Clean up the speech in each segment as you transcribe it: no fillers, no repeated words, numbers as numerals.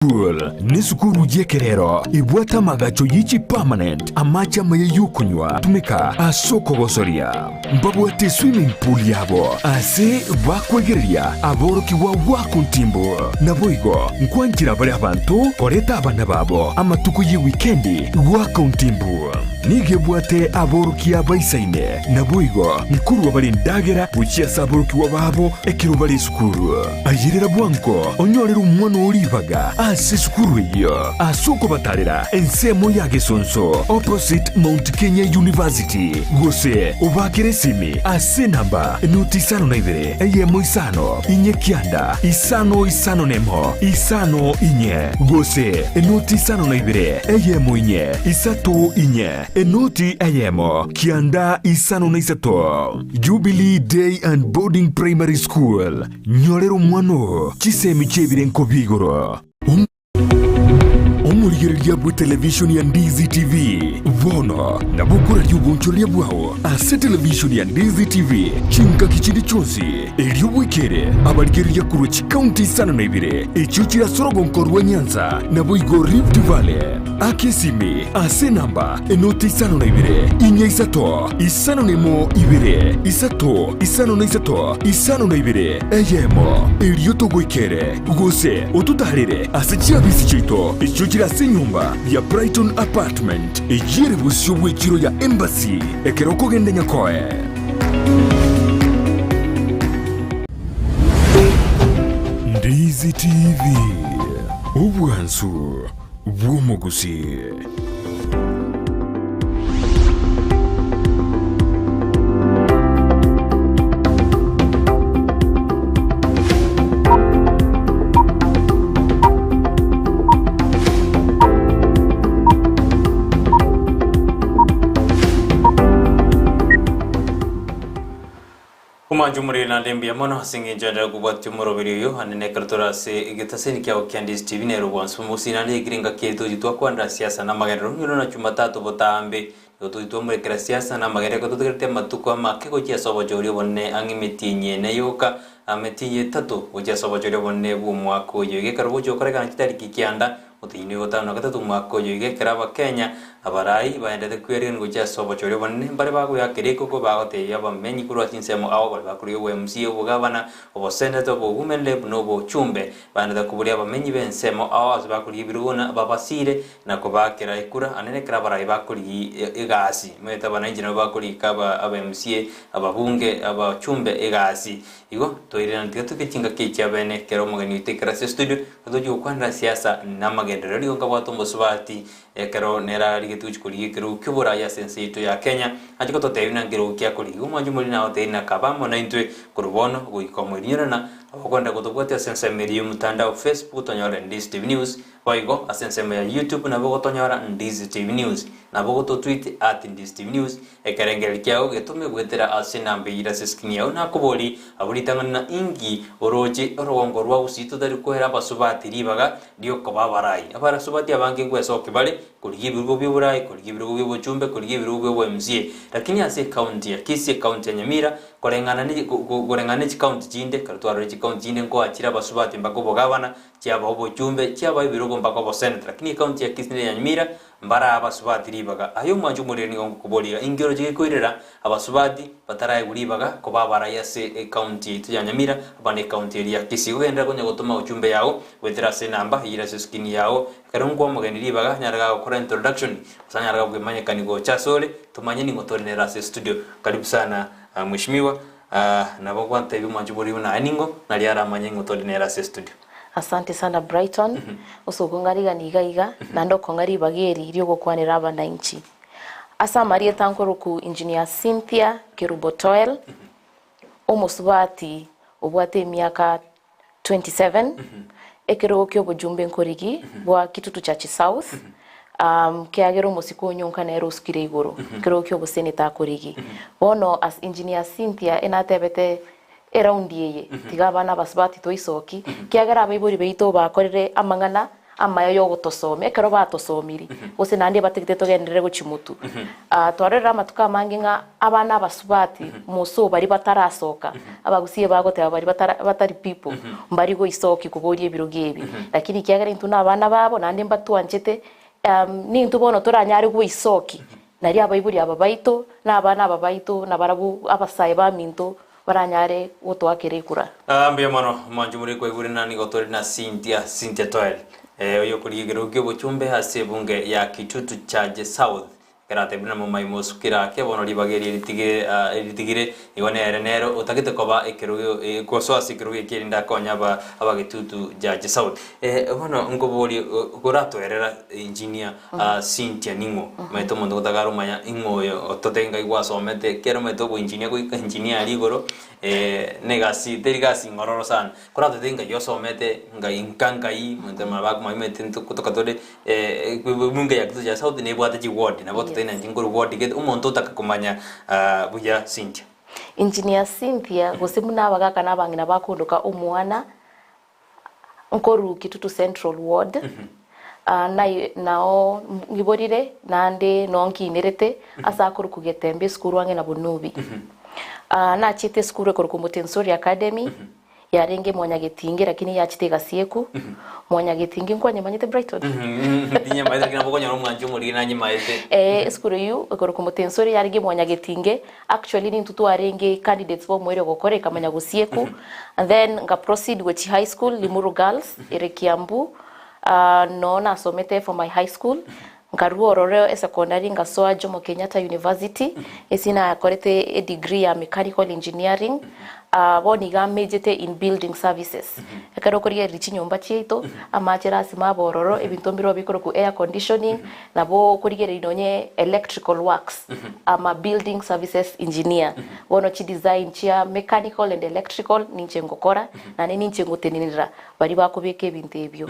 School nesukuru y'ekerero ebwate amagacho ye chipermanent, amache amaya y'okonywa tumeka ase okogosoria. Mbabwate swimming pool yabo ase bakwegereria aborokigwa goaka ontimbu. Naboigo nkwanchera bare abanto koreta abana babo amatuko ye wikendi goaka ontimbu. Nigo ebwate aborokia baisaine, naboigo nkorua bare endagera gochia ase aborokigwa babo ekero bare esukuru. Ayerera bwango onyorere omwana oo ribaga ase esukuru eyio ase okobatarera ensemo ya Gesonso opposite Mount Kenya University gose obaakere esimi ase enamba enoti 52 eyemo 5 4 9 5 5 1 4 gose enoti 52 eyemo 4 3 4 enoti eyemo 9 5 3. Jubilee Day and Boarding Primary School, nyorera omwana oo chisemi chi'ebirenko bia igoro. Omorigereria bw'etelevishoni ya Ndizi TV bono nabo okoraria obonchoreria bwao ase televishoni ya Ndizi TV chingaki chinde chionsi, erio bwekere abarigereria korwa chikaunti 52 echio chire ase orogonko rwa Nyanza naboigo Rift Valley. Aka esimi ase enamba enoti 52 4 3 51 2 3 53 52 1, erio togoikere, gose ototaarere ase chiabisi chiaito echio chire ase enyomba ya Brighton Apartment, eyio ere bosio bw'echiro ya Embassy ekero okogenda Nyakoe. Ndizi TV, obwansu bw'omogusii. Omwancho omoriri naende mbuya mono ase engencho enderere kobwatia omoroberi oyo ande nekero tore ase egetaseni kiao kia Ndizi TV nere obwansu bw'omogusii naende yaikire engaki eye tochi twakwanera siasa na amagenderero ng'ina na Jumatatu botambe nigo tochi twamorekera siasa na amagenderero ekero totegerete amatuko amake gochia ase obochori obonene ang'e emetienyi ene yoka emetienyi etato gochia ase obochori obonene bw'omwaka oyo iga ekero bogochia gokorekana chitariki kianda Otinyia ogotano na gatato omwaka oyo iga ekero Abakenya abarai baendete kwerigereria gochia ase obochori obonene mbare bagoyakera ekoko bagotebia abamenyi korwa chinsemo ao baria bakorigia obo MCA, obogavana, oboseneta, obowomen rep na obochumbe. Baendete koboria abamenyi b'ensemo ao ase bakorigia ebirogo na babasire na kobaakera ekura anene ekero abarai bakorigia egasi. Omanyete abanainchi nabo bakorika aba aba MCA, ababunge, abachumbe egasi. Igo toirerane tiga toike chingaki echi abene ekero omogeni oito aikare ase estudio Totochi gokwanera siasa namagenderero nigo nkabwate omosubati ekero nere arigetie gochia korigia ekerogo ki'oboraai ase ense yaito ya Kenya ache gototebia buna nkerogo ki akorigia. Omwancho omoriri nagotebia ng'a kaba amo naintwe korwa bono goika omoirinyore na ogokoenda gotobwatia ase ensemo eria y'omotandao Facebook tonyore Ndizi TV News boigo ase ensemo ya YouTube nabo ogotonyora Ndizi TV News nabo ogototweet at Ndizi TV News Ekerengererio kiao getome goetera ase enamba eyio ere ase eskrini yao nakobori abwo ritang'ani na inki oroche orogongo rwa gusii totari koera abasubati ribaga riokoba abarai. Abarasubati abange ngwesoki bare korigia ebirogo bioborai, korigia ebirogo biobochumbe, korigia ebirogo biobo MCA. Lakini ase ecounty ya Kisii, ecounty ya Nyamira, koreng'ana ne koreng'ana ne chicounty chinde, ekero twarorire chicounty chinde nkoachire abasubati mpaka obogavana, chiabaa obochumbe, chiabaa ebirogo mpaka obosenator. Lakini ecounty ya Kisii na Nyamira Mbaraa abasubati ribaga. Aye omwancha omoriri nigo ngokoboria iga, inki oroche gekoirera abasubati bataraegwe ribaga koba abarai ase ecounty yaito ya Nyamira aba ne ecounty eria ya Kisii? Gogenderera konya gotoma ochumbe yao goetera ase enamba eyio ere ase escreen yao. Ekero nkoa omogeni ribaga anyare gagokora introduction gose anyare gagwemanyekani gocha ase ore tomanye ning'o tore nere ase estudio. Karibu sana mweshimiwa, nabo gwantebia omwancha omoriri buna aye ning'o nario aramanye ng'o tore nere ase estudio. Asante sana Brighton, ase okong'a rigana iga iga, naende okong'a ribaga eri ri'ogokwanera abananchi. Ase amarieta nkoroku Engineer Cynthia Kerubo Toel, omosubati obwate emiaka 27, ekerogo kia obojumbe nkorigi bwa Kitutu Church South, kiagera omosike onyonka nere osukire igoro, ekerogo kia oboseneta akorigi. Bono as Engineer Cynthia enatebete Eraundi eye, tiga abana abasubati toisoki, kiagera abaibori baito bakorire amang'ana. amaya yogotosomia. Ekero batosomiri, gose naende ebatigete togenderere gochia motwe. Twarorire amatuko amange ng'a abana abasubati moso baria batarasoka, abagusii bagoteba baria batara batari people, mbari goisokia koboria ebirogo ebi. Lakini ekiagera intwe na abana babo naende mbatwanchete, nintwe bono toranyare goisokia Nario abaibori aba baito, na abana aba baito, na barabwo abasae baminto baranyare gotoakera ekura. Ah, mbuya mono mwanche more kwaigure na nigo tore na Cynthia, Cynthia Toel, eh, oyo okorigia ekerogo kia obochumbe ase ebunge ya Kitutu Chache South. Ekero atebire na momai mosukire ake bono ribaga eri eritigire ah, eritigire igo nere nere otagete koba ekerogo eh, gosoa ase ekerogo eki erinde akonye aba abagitutu Chache South. Eh, bono nkoborie koratoerera engineer Cynthia ning'o? Omanyete omonto gotagara omanya ing'o oyo ototebie ngai gwasomete ekero omanyete oboengineer goika engineer aria igoro na egasi teri gasi ng'ororo sana. Koratotebie ngai osomete ngai nka ngai omonto mara bakomanya omanyete intwe kotoka tore ebunge ya Kitutu South nebwate chiward nabo ototebie nainche nkorwa ward gete omonto otaka komanya buya Cynthia. Engineer Cynthia gose buna abagaka na abang'ina bakondoka omwana Nkorwa Kitutu Central Ward, nao ngiborire naende noo nkinerete ase akorokwa Getembe esukuru ang'e na Bonubi. Nachiete esukuru ekorokwa Montessori Academy, yarenge Mwanyagetinge lakini yachete egasieku. Mwanyagetinge nkwanyemanyete Brighton? Tinyemaete lakini nabo okonyora omwanchi omoriri nanyemaete. Eeh esukuru eywo ekorokwa Montessori yarenge Mwanyagetinge, Actually nintwe twarenge candidates bomoerio gokora ekamanya gosieku and then nga proceed gochia high school Limuru Girls ere Kiambu noo nasomete for my high school nkarua ororo esecondary ngasoa Jomo Kenyatta University ase nakorete edegree ya mechanical engineering bono iga majete in building services ekero okorigereria chinyomba chiaito amache lasima abe ororo ebinto mbirobio bikorokwa air conditioning Nabo okorigereria nonye electrical works, I'm a building services engineer. Bono chi design chia mechanical and electrical ninche ngokora, naende ninche ngotenenera baria bakobeka ebinto ebio.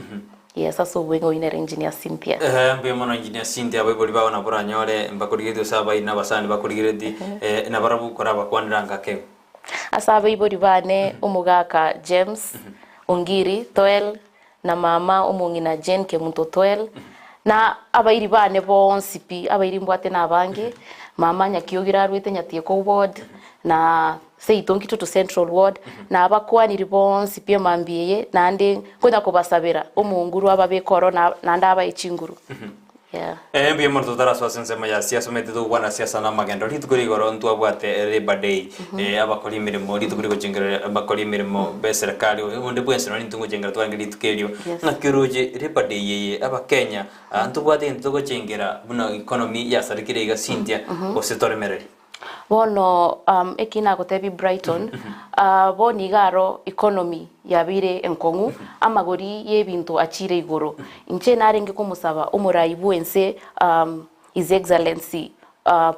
Yes, ase obweng'e oyio nere Engineer Cynthia. Eeh mbuya mono Engineer Cynthia, abaibori bao nabo oranyore mbakorigeretie gose abairi na abasani bakorigeretie, nabarabwo korabakwanera ngake. Ase abaibori bane omogaka James Ongiri Toel na mama omong'ina Jane Kemunto Toel, na abairi bane bonsi pi, abairi mbwate nabange, mama Nyakiogire arwete Nyatieko ward, na seito Nkitutu Central ward, na abakwaniri bonsi pi emambia eye, naende nkonya kobasabera omonguru ababeke oro naende abae chinguru. Yeah. Ee, mbuya mono totarasoa ase ensemo ya siasa, omanyete togokwana siasa na amagendo. Rituko rigoro ntwabwate Labour Day, abakori emeremo rituko rigochengera abakori emeremo be eserekari, onde bwensi nonye intwe ngochengera twarenge rituko erio. Yes. Ng'aki oroche Labour Day eye abakenya ntobwate egento togochengera buna economy yasarekire iga Cynthia gose toremereri? Bono eki nagotebia Brighton, bono iga aro economy yabeire enkong'u, amagori y'ebinto achire igoro. Inche narenge komosaba omorai bwense His Excellency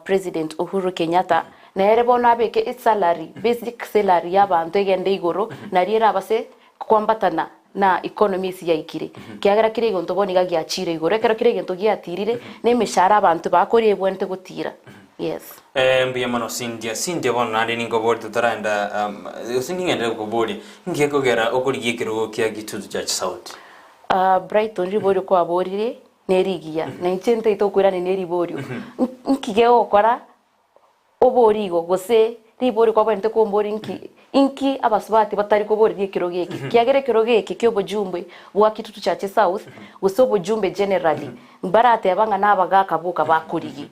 President Uhuru Kenyatta, nere bono abeke esalary, basic salary y'abanto egende igoro, nario erabase kwambatana na economy ase yaikire. Ekiagera kera egento bono iga giachire igoro, ekero kera egento giatirire, na emeshahara abanto bakoria ebwenerete gotira. Yes. Mbuya mono Cynthia. Cynthia bono naende ninkoborie totaraenda gose ning'enderere gokoboria, inki gekogera okorigia ekerogo kia Kitutu Church South? Brighton riborio kwaboririe nerigiya, na inche ntaete okoirania neriborio. Nki gegokora Oborie igo, gose riborio kwabwenerete komboria inki, inki abasubati batari koboreria ekerogo eke? Kiagera ekerogo eke ki'obojumbe bwa Kitutu Chache South, gose obojumbe generally, mbarateba ng'a nabagaka boka bakorigia.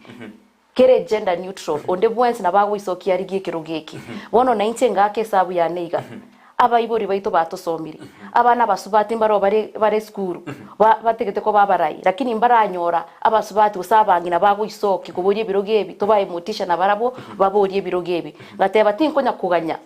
Kere gender neutral, onde bwensi nabo agoisokia arigie ekerogo eke. Bono nainche ngaka esabu yane iga, Abaibori baito batosomire, abana abasubati mbaroo bare bare esukuru, ba bategete koba abarai, lakini mbaranyora abasubati gose abang'ina bagoisokia koboria ebirogo ebi, tobae motisha nabarabwo baborie ebirogo ebi. Ngateba tinkonya koganya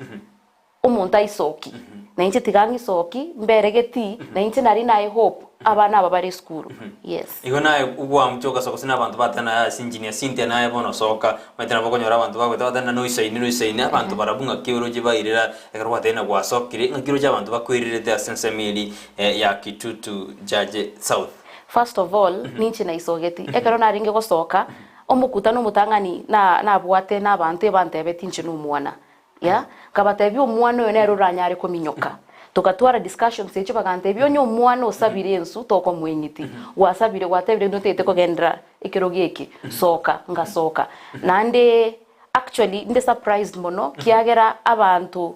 omonto aisokie, na inche tiga ng'isoki, mbere getii, na inche nari naye hope abana aba bare esukuru. Yes. Igo naye ogwamucha ogasoka gose na abanto batana aye ase engineer Cynthia naye bono soka, omanyete nabo okonyora abanto bagoeta batana noisaine noisaine abanto barabwo ng'aki oroche bairera ekero gwatebire ng'a gwasokire, ng'aki oroche abanto bakoirerete ase ensemo eria ya Kitutu Jaje South. First of all, ninche naisogeti, ekero narenge gosoka, omokutano omotang'ani na nabwate na abanto ebantebeti inche nomwana, yeah, nkabatebia omwana oyo nere oranyare kominyoka. Togatwara discussions echio bagantebia onye omwana osabire ensu tokomoa eng'iti, gwasabire gwatebire notagete kogenderera ekerogo eke, soka, ngasoka. Naende actually inde surprised mono kiagera abanto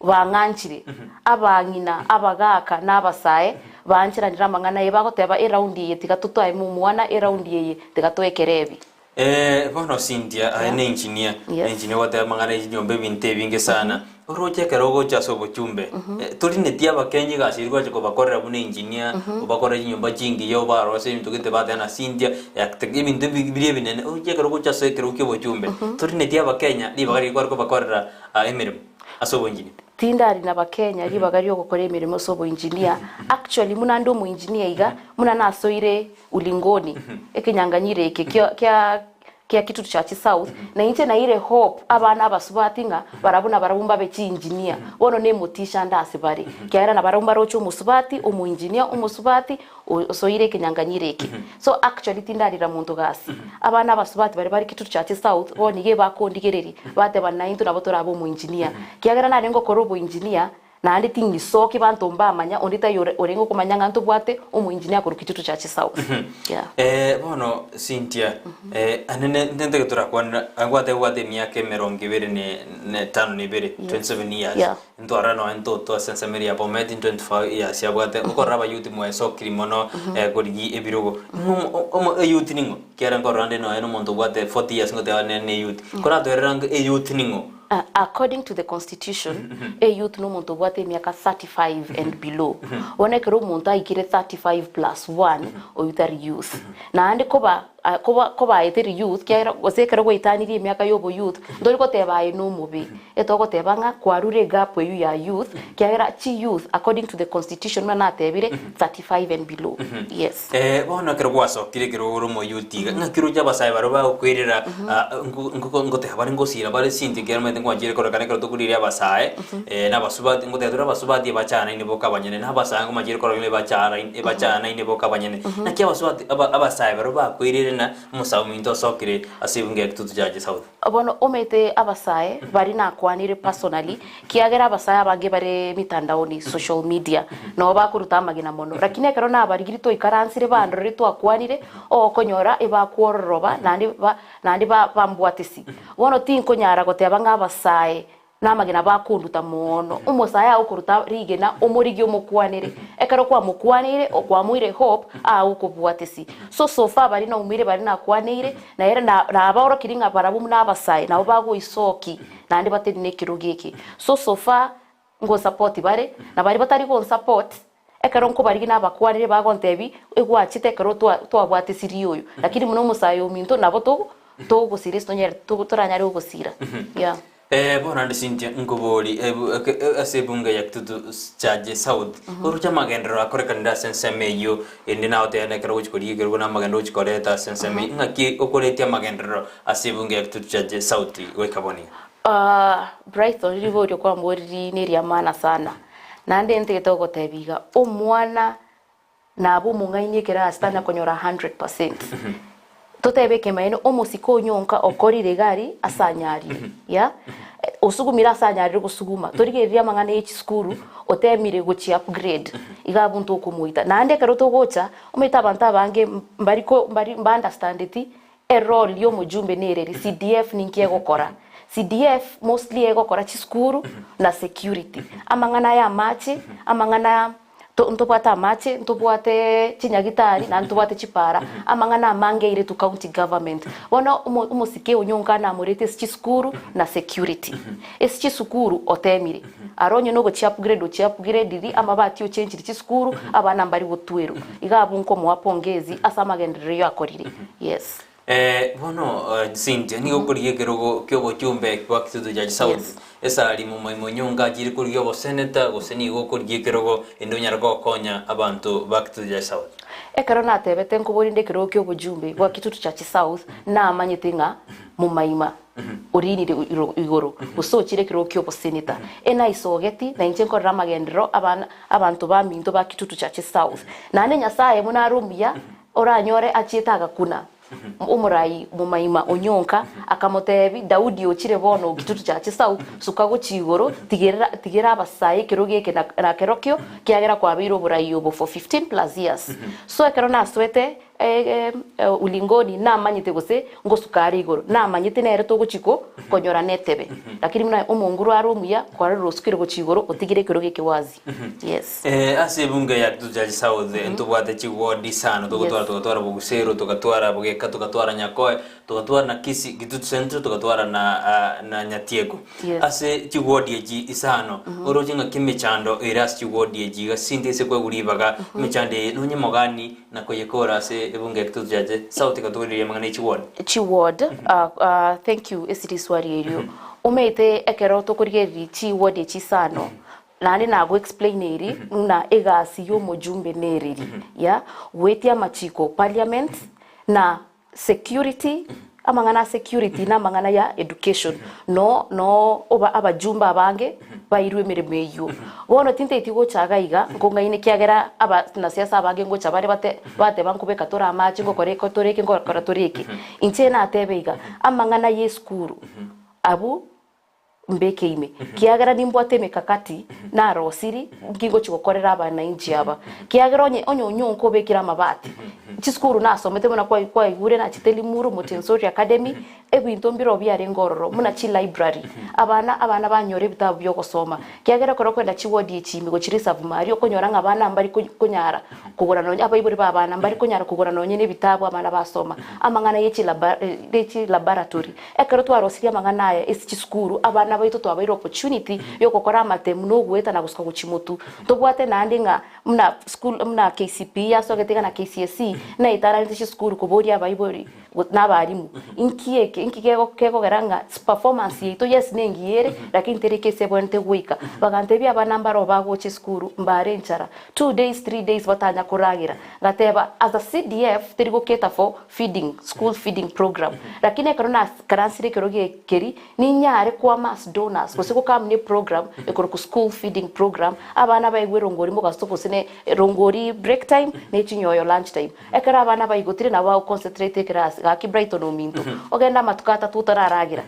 bang'anchire, abang'ina, abagaka, na abasae, baancheranire amang'ana aye bagoteba eround eye tiga totoeme omwana, eround eye tiga toekere ebi. Eh, bono Cynthia, aye Yeah. ne engineer, Yes. engineer ogoteba amang'ana ya chinyomba ebinto ebinge sana. Oroche ekero ogocha ase obochumbe, eh, torinetie abakenyi egasi eria gwacha kobakorera buna engineer, obakorere chinyomba chingiya, obarosie ebinto gete bateba na Cynthia, architect, ebinto ebi biria ebinene. Oroche ekero ogocha ase ekerogo kia obochumbe, torinetie abakenya ribaga riria kware kobakorera ah, emeremo ase oboengineer. Tindari nabakenya ribaga riogokora emeremo ase oboengineer, actually buna inde omoengineer iga, buna nasoire Ulingoni, ekenyanganyiro eke kia kia kia Kitutu Church South, na inche naire hope abana abasubati ng'a barabwo nabarabwo mbabe chiinjinia. Bono nemotisha ande ase bare, ekiagera nabarabwo mbaroche omosubati, omoinjinia omosubati osoire ekenyanganyiro eke. So actually tindarira monto gasi. Abana abasubati baria bare Kitutu Church South, bono iga ebakondigereria, bateba naintwe nabo torabe omoinjinia. Ekiagera narenge gokora oboinjinia, Naende ting'isoki banto mbamanya, onde taiyo ore orenge okomanya ng'a ntobwate omoinjinia akorwa Kitutu Church South. Yeah. Eh, bono Cynthia, eh, ane ne ntenteke torakwanera, agwate obwate emiaka emerongo ebere ne ne etano na ebere, 27 years. Yeah. Ntwarora nonya ntoto ase ensemo eria ya Bomet, 25 years abwate, okorora abayouth mwesokiri mono eh, korigi ebirogo. Ng'o omo omo eyouth ning'o? Ekiagera nkorora nde nonya na omonto obwate 40 years ngoteba nere ne eyouth. Koratoerera ng'a eyouth ning'o? According to the constitution, a youth nomonto obwate emiaka 35 and below. Bono ekero omonto aikire 35 plus one, oyio tari youth. Naende koba koba koba aye teri youth, ekiagera gose ekero gwaetanirie emiaka ya oboyouth, ntori goteba aye nomobe. Etogoteba ng'a kwarure egap eyio ya youth, ekiagera chiyouth according to the constitution buna natebire, 35 and below. Yes. Eh, bono ekero gwasokire ekero ore omoyuti iga, ng'aki oroche abasae baria bagokwerera ah, nko- nko- ngoteba bare ngosira bare sinto ekiagera omanyete ngwanchire kororekana ekero tokoriria abasae, na abasubati ngoteba tore abasubati ebachanaine boka abanyene, na abasae ngomachire kororekana ebacharain ebachanaine boka abanyene. Naki abasubati aba abasae baria bakwerire na omosae ominto osokire ase ebunge ya Kitutu Church South. Bono omanyete abasae baria nakwanire personally, kiagera abasae abange bare mitandaoni, social media, nabo bakoruta amagena mono. Lakini ekero nabarigiri twaikaransire bandorire twakwanire, ogokonyora ebakwororoba naende ba naende ba bambwatisi. Bono tinkonyara goteba ng'a abasae Namagena bakonduta moono. Omosae agokoruta rigena, omorigie omokwanere. Ekero kwamokwaneire, okwamoire hope, agokobwatisi. So so far baria naumeire baria nakwaneire, na ere na nabaorokirie ng'a barabwo buna abasae nabo bagoisoki naende batenene ekerogo eke. So so far ngonsupport bare, na baria batari gonsupport, ekero nkobarigia nabakwanire bagontebia, egwachete ekero twa twabwatisirie oyo. Lakini buna omosae ominto nabo togo togosira ase tonyare toranyare gogosira. Yeah. Eh, bono naende Cynthia, nkobori ebu- eke- e- ase ebunge ya Kitutu Church South, oroche amagenderero akorekanire ase ensemo eyio, ende nagotebia nekero ogochi korigia ekerogo na amagenderero ogochi koreta ase ensemo eyio, ng'aki okoretia amagenderero ase ebunge ya Kitutu Church South goika bono iga? Ah, Brighton, riborio kwamboriri neria maana sana. Naende ntagete gogotebia iga, omwana Nabe omong'aini ekero ase tanya konyora 100%. Totebe ekemanyererio omosike onyonka okorire iga aria ase anyarire yeah osugumire ase anyarire gosuguma torigereria amang'ana ye chisukuru otemire gochi upgrade iga abwo ntokomoita. Naende ekero togocha omanyete abanto abange mbari ko mbari mba understandeti erole ya omojumbe nereri CDF ninki egokora. CDF mostly egokora chisukuru na security. Amang'ana ya amache amang'ana To ntobwate amache, ntobwate chinyagitari, naende ntobwate chipara, amang'ana amange aire to county government. Bono omo omosike oyio onka namorete ase chisukuru na security. Ase chisukuru otemire, aro onye nogochi upgrade ochi upgrade ri, amabati ochenchiri chisukuru, abana mbari gotwerwa. Iga abwo nkomoa pongezi ase amagenderero ayio akorire, yes. Eh, bono Cynthia, nigo okorigia ekerogo ki'obochumbe bwa Kitutu Church South, Yes. esari momoima onyonga achire korigia oboseneta, gose nigo okorigia ekerogo ende onyare gokonya abanto ba Kitutu Church South? Ekero natebete nkoborinde ekerogo ki'obochumbe bwa Kitutu Church South, namanyete ng'a momaima orinire igoro, gose ochire ekerogo ki'oboseneta. Enaisogeti, na inche nkorera amagenderero abana abanto baminto ba Kitutu Church South. Naende Nyasaye buna are omuya, oranyore achiete agakuna. Omorai momaima onyonka akamotebi, Daudi ochire bono o Kitutu cha Chisau, suka gochia igoro, tigerera tigera abasae ekerogo eke na na kerokio, kiagera kwabeire oborai obo for 15 plus years. So ekero nasoete ulingoni namanyete gose ngosuka are igoro, namanyete nere togochia ko konyora netebe. Lakini buna omonguru are omuya, kwarorire osukire gochia igoro, otigire ekerogo eke wazi. Yes. Ase ebunge ya Kitutu Church South ntobwate chiward isano togotwara togatwara Bogusero togatwara Bogeka togatwara Nyakoe togatwara na Kisii Kitutu Central togatwara na na Nyatieko. Ase chiward echi isano oroche ng'aki emechando ere ase chiward echi iga sinte ase koegwa ribaga emechando eye nonye mogani na koyekora ase ebunge ya Kitutu Church South ekatogoriria amang'ana e chiward. Chiward thank you ase riswali erio. Omanyete ekero tokorigereria chiward echi isano Naende nago explain eri buna egasi y'omojumbe nereri ya goetia amachiko parliament na security amang'ana a security na amang'ana ya education no no oba abajumbe abange bairwe emeremo eywo. Bono tintaeti gocha iga iga nkong'aine ekiagera aba nasiasa abange ngocha bare bate bateba nkobeka tore amache ngokora eke tore eke ngokora tore eke. Inche natebe iga amang'ana ya esukuru abwo mbeke ime, kiagera nimbwate emekakati narosiri ngingochia gokorera abanainchi aba. Kiagera onye onye onyonka obekire amabati, chisukuru nasomete buna kwai kwaigure nachete Limuru Montessori Academy, ebinto mbiroo biarenge ororo buna chilibrary, abana abana banyora ebitabu bia ogosoma. Kiagera ekero okoenda chiward echi ime gochia reserve maria okonyora ng'a abana mbari ko konyara kogora nonye abaibori ba abana mbari konyara kogora nonye na ebitabu abana basoma. Amang'ana ye chilaba ye chilaboratory. Ekero twarosirie amang'ana aya ase chisukuru, abana baito twabaire opportunity yogokora amatemu na ogoeta na gosuka gochia motwe. Ntobwate naende ng'a buna school buna KCPE yasogete iga na KCSE, naetaranete chisukuru koboria abaibori na abalimu, inki eke inki kego kegogera ng'a performance yaito yes nengiya ere lakini teri eke ase ebwenerete goika. Bagantebia abana mbaro bagocha esukuru mbare enchara, two days three days batanya koragera. Ngateba as a CDF teri go cater for feeding, school feeding program. Lakini ekero nakaransire ekero gekeri, ninyare koama as donors gose go come ne program ekorokwa school feeding program, abana baigwe erongori mogaso gose ne erongori break time ne chinyoyo lunch time. Ekero abana baigotire nabo bago concentrate eclass, gaki Brighton ominto, ogende amatuko atato otararagera.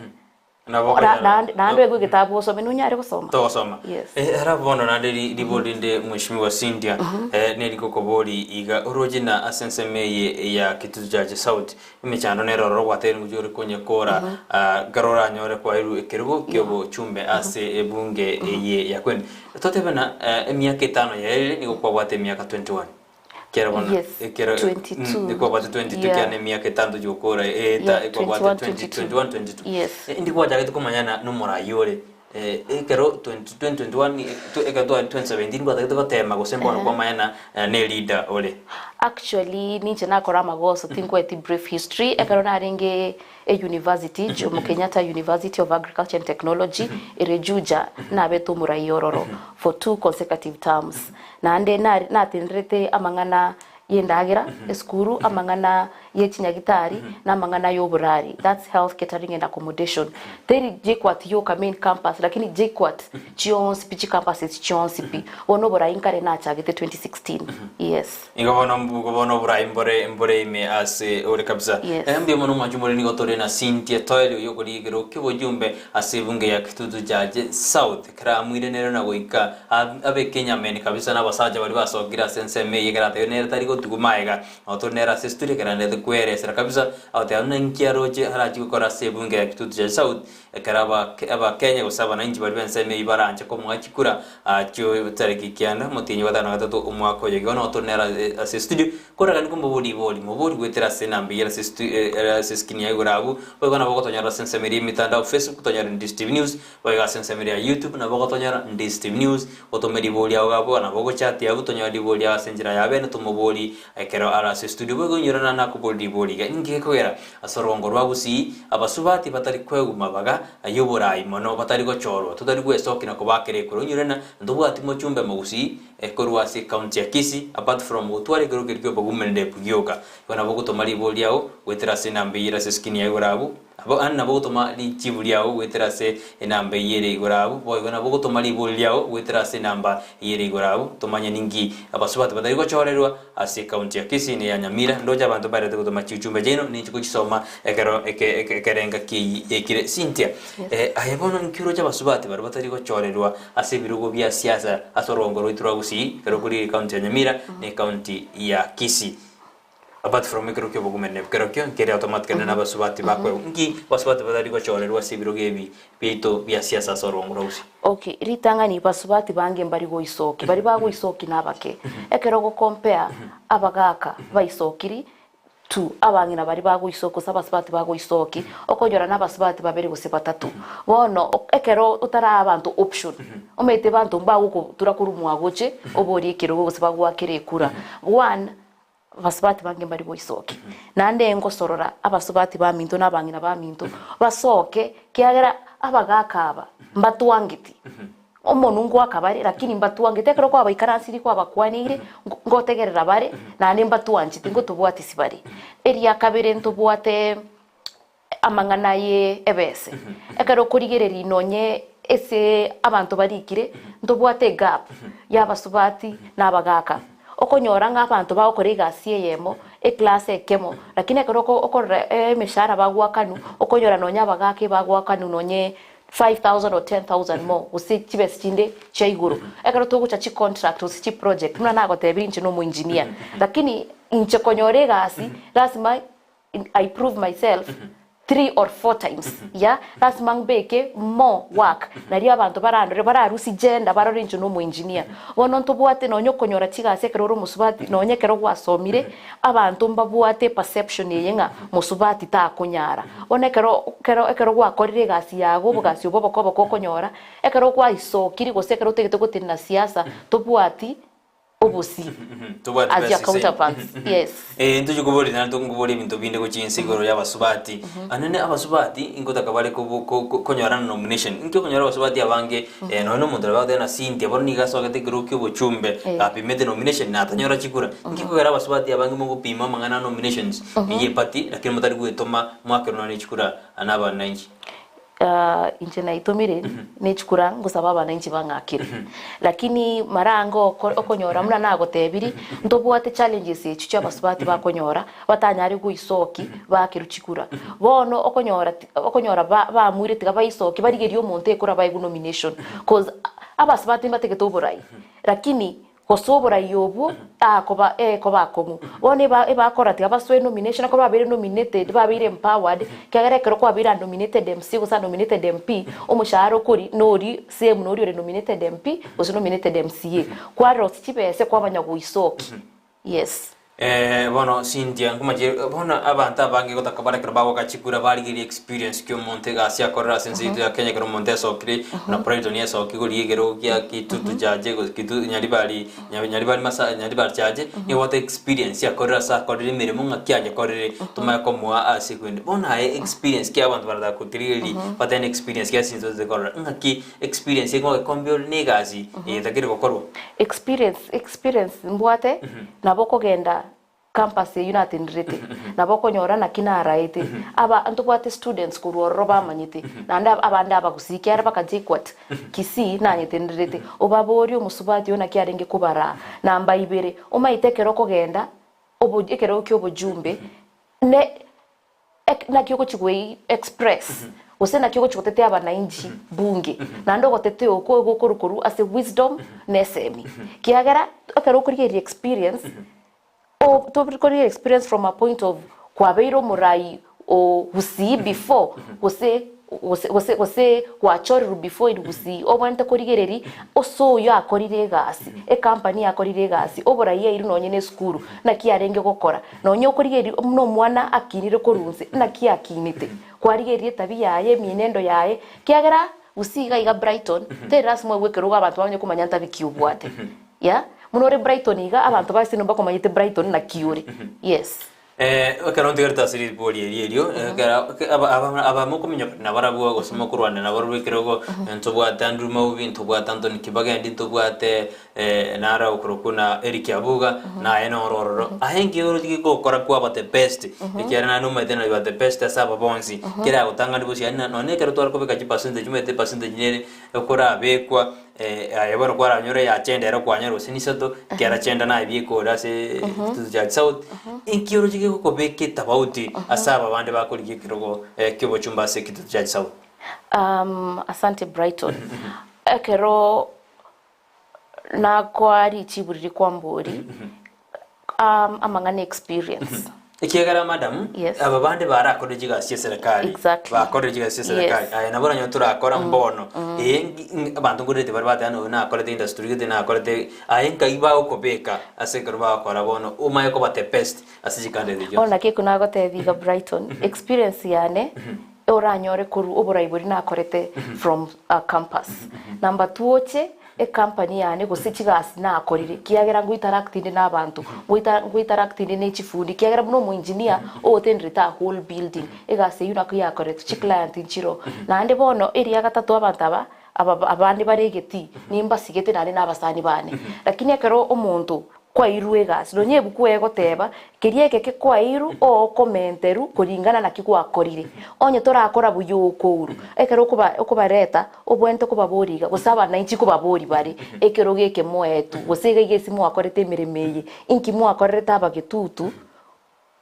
Nabo Ora- okonyora- naende naende oegwe egetabu osome nonyare gosoma. Togosoma. Yes. Eh, alafu bono naende ri- ribori rinde mheshimiwa Cynthia eh, nerigokobori iga oroche na ase ensemo eye ya Kitutu Church South emechando nere ororo gwateire ngochia ore konyekora ah, ekero oranyore kwairwe ekerogo kiobochumbe ase ebunge eye ya kwenu. Totebe na eh, emiaka etano yaerire nigo kwabwate emiaka 21. Kera bono Yes, ekero 22. nikwabwate 22 Yeah. kiana emiaka etanto gokora eta Yeah, ekwabwate 21, 20 21 22 Yes. Indi gwachagete komanyana nomorai ore ekero 20 2021 ekero twari 2017 gwatagete gotema gose mbono kwamanyana ne leader ore. Actually ninche nakora amagoso tinkweti brief history ekero narenge e university Jomo Kenyatta University of Agriculture and Technology ere Juja nabete omorai ororo for two consecutive terms Naende natenderete amang'ana y'endagera esukuru, amang'ana ye chinyagitari, na amang'ana y'oborari, that's health catering and accommodation. Teri JKUAT yoka main campus, lakini JKUAT chionsi pi chicampuses chionsi pi. Bono oborai nkare nachagete 2016, yes. Igo bono mbugo bono oborai mbore mbore ime ase ore kabisa. Yes. Eh, mbuya mono mwanche more nigo tore na Cynthia Toeli oyo okorigia ki'obochumbe ase ebunge ya Kitutu Chache South. Keramoire nere na goika abeke enyameni kabisa na abasacha baria basokire ase ensemo eye ekero atebire nere tari gotigwa magega, nabo tore nere ase estudio ekero aendete kweresera kabisa, agoteba buna inki aroche arachie gokora ase ebunge ya Kitutu Chache South, ekero abakenya gose abananchi baria b'ensemo eyio baranche komoa chikura chio tariki kianda omotienyi o gatano na gatato omwaka oyo. Igo nabo tore nere ase estudio, koragani komobori ribori, mobori goetera ase enamba eyio ere ase eskrini ya igoro abwo, boigo nabo ogotonyora ase ensemo eria y'emitandao Facebook, tonyore Ndisi TV News, Boigo ase ensemo eria ya YouTube nabo ogotonyora Ndisi TV News, otome ribori agwo abwo, nabo ogochati abwo tonyore ribori riao ase enchera ya bene tomobori ekero are ase estudio. Boigo inyora naende nakobori ribori iga, Ninki gekogera ase orogongo rwa Gusii abasubati batari kweguma baga y'oborai mono batari gochorwa totari gwesokia na kobakera ekura? Onyore ng'a ntobwati mochumbe mogusii korwa ase ecounty ya Kisii apart from gotwara ekerogo keria ki'obogumereri gioka. Igo nabo ogotoma ribori riao goetera ase enamba eyio ere ase eskrini ya igoro abwo. Nabo aande nabo ogotoma richibu riao goetera ase enamba eyio ere igoro abwo, boigo nabo ogotoma ribori riao goetera ase enamba eyio ere igoro abwo, tomanye ninki abasubati batari gochorerwa ase ekaunti ya Kisii na eya Nyamira. Ndoche abanto mbarete gotoma chiuchumbe chiaino, ninche gochisoma ekero eke eke ekerenga ki'eyio yaikire. Cynthia, eh, aye bono inki oroche abasubati baria batari gochorerwa ase ebirogo bia siasa ase orongo rwaito rwa Gusii, ekero kori ekaunti ya Nyamira na ekaunti ya Kisii? Apart from ekero kia obogumene, kero kio nkere automatically na abasubati bakoegwa. Nki abasubati batari gochorerwa ase ebirogo ebi biaito bia siasa ase orongo rwa Gusii? Okay, ritang'ani basubati bange mbari goisoki, baria bagoisoki nabake. Ekero ogo compare abagaka baisokiri to abang'ina baria bagoisoki gose abasubati bagoisoki, okonyora na abasubati babere gose batato. Bono ekero otaraa abanto option, omanyete abanto mbagokotura korwa mwagoche oborie ekerogo gose bagoakere ekura. One, Abasubati bange mbari goisokia, naende ngosorora abasubati baminto na abang'ina baminto basoke, kiagera abagaaka aba mbatwangeti. Omonwe ngoaka bare, lakini mbatwangeti. Ekero kwabaikaransirie kwabakwaneire, ngotegerera bare, naende mbatwancheti, ngotobwatisi bare. Eria kabere ntobwate amang'ana ye ebese. Ekero okorigereria nonye ase abanto barikire, ntobwate egap ya abasubati na abagaka. Okonyora ng'a abanto bagokora egasi eyemo, eclass ekemo, lakini ekero oko okorora emeshahara bagoakanwa, okonyora nonye abagaka ebagoakanwa nonye 5000 or 10000 more, gose chibesa chinde chia igoro. Ekero togocha chicontract gose chiproject, buna nagotebirie inche na omoengineer, lakini inche konyora egasi, lasima I prove myself 3 or 4 times yeah lasima mbeke more work nario abanto barandore bararusie gender barore inche no omoengineer. Bono ntobwate nonye okonyora chigasi ekero ore omosubati nonye ekero gwasomire abanto mbabwate eperception eye ng'a mosubati takonyara. Bono ekero ekero ekero gwakorire egasi yago obogasi obo oboke oboke okonyora ekero gwaisokirie gose ekero otagete gotenena siasa tobwati obosie Tobwate as your best counterparts yes. Eh, ntochi koboria naende nkoboria ebinto binde gochia inse igoro ya abasubati. Anene abasubati nkotaka bare kobo- ko- ko- konyora nomination. Inki okonyora abasubati abange eh, nonya na omonto nabo agoteba na Cynthia bono nigo asogete ekerogo kia obochumbe Eh. apimete nomination na atanyora chikura. Inki kogera abasubati abange mogopima amang'ana a nominations eye eparty lakini motari gwetoma mwakerwa nonya chikura na abananchi. Inche naitomire nechikura ngosaba abananchi bang'akere, lakini mara ange oko okonyora buna nagotebirie, ntobwate challenges echio chia abasubati bakonyora, batanyare goisoki bakerwe chikura. Bono okonyora ti okonyora ba baamuire tiga baisoki barigerie omonto ekura baegwe nomination, cause abasubati mbatagete oborai, lakini Gose oborai obwo akoba ekoba akong'u. Bono eba ebakora tiga basoe nomination ekero babeire nominated babeire empowered ekiagera ekero kwabeire a nominated MCA gose a nominated MP omoshahara okori nori same nori ore nominated MP gose nominated MCA. Kwarosia chibese kwamanya goisoki. Yes. Eh, bono Cynthia nkomache bono abanto abange gotaka bare ekero bagoaka chikura barigeria experience ki omonto egasi akorera ase ense yaito ya Kenya ekero omonto esokire buna Brighton esoki koria ekerogo kia Kitutu chache gose Kitu Nyaribari Nya- Nyaribari masa Nyaribari chache nigo obwate experience akorire ase akorire emeremo ng'aki ayekorire tomanye komoa ase ekwende. Bono aye experience ki abanto barataka korigereria batebe na experience ki ase intwe totari korora ng'aki experience egoekombia ore na egasi eye etakire gokorwa. Experience experience mbwate Nabo okogenda campus eyio natenderete, nabo okonyora naki naraete. Aba ntobwate students korwa ororo bamanyete, naende abande abagusii ekiagera baka JKUAT Kisii nanyetenderete. Obaborie omosubati oyo naki arenge kobaraa. Namba ibere, omanyete ekero okogenda obo ekerogo kia obojumbe ne Ek naki ogochia gwei express gose naki ogochia gotetea abanainchi bunge naende ogotetea okwo gokorwa korwa ase wisdom na esemi kiagera ekero okorigereria experience o tokorigereria experience from a point of kwabeire omorai o gusii before gose gose gose gose gwachorirwe before in gusii obwenerete korigereria ase oyo akorire egasi ecompany akorire egasi oborai airwe nonye na esukuru naki arenge gokora. Nonya okorigereria buna omwana akinire korwa inse, naki akinete? Kwarigereria etabia yaye, emienendo yaye, ekiagera gose iga iga Brighton, teri lasima oegwe ekerogo abanto bamanye komanya ntabi ki obwate. Yeah, buna ore Brighton iga, abanto ba ase enyomba bakomanyete Brighton naki ore. Yes. Ekero ntigarete ase ribori eri erio, ekero aba aba aba mokominyoka nabarabwo gose mokorwana nabarabwo ekerogo, ntobwate Andrew Maubi, ntobwate Anthony Kibagendi, ntobwate naro okorokwa na Eric Abuga, naye noro ororo. Aye nki oroche gokora kwaba the best, ekiagera naye nomanyete na you are the best ase aba bonsi, keragotang'ani bosio yaani nonye ekero tware kobeka chipercentage omanyete epercentage nere ekorabekwa Aye bono kwaranyore ya chenda ero kwanyora gose nisato, ekiagera chenda naye bieka ore ase Kitutu Church South, inki oroche gegokobeka etabauti ase aba bande bakorigia ekerogo kiobochumba ase Kitutu Church South? Asante Brighton. Ekero nakoa richibu riria kwambori, amang'ana experience. Ekiagera madam, Yes. aba bande barakorire chigasi chia serikali, Exactly. bakorire chigasi chia serikali, Yes. aye nabo oranyore torakora mbono, eh, ngi- ng- abanto nkorerete bare bateba ng'a oyo nakorete industry gete nakorete, aye nkai bagokobeka ase ekero bagokora bono omanye koba the best ase chikanda echi Bono chionsi. naki ekio nagotebia iga Brighton, experience yane oranyore korwa oborai boria nakorete from campus. Number two oche, Ecompany yane gose chigasi nakorire ekiagera ngointeract inde na abanto, ngoita ngointeract inde ne chifundi ekiagera buna omoengineer ogotenderete a whole building, egasi eywo nako yakoretwe, chiclient nchiroo. Naende bono eria gatato abanto aba, aba abande bare egetii, nimbasigete naende na abasani bane. Lakini ekero omonto kwairwe egasi, nonya ebuku egoteba, keria egeke kwairwe ookomenterwa koringana naki gwakorire. Onye torakora buya okourwa, ekero okoba okobareta, obwenerete kobaboria iga, gose abanainchi kobaboria bare, ekerogo eke moetwe, gose iga iga ase mwakorete emeremo eye, inki mwakorerete abagetutu,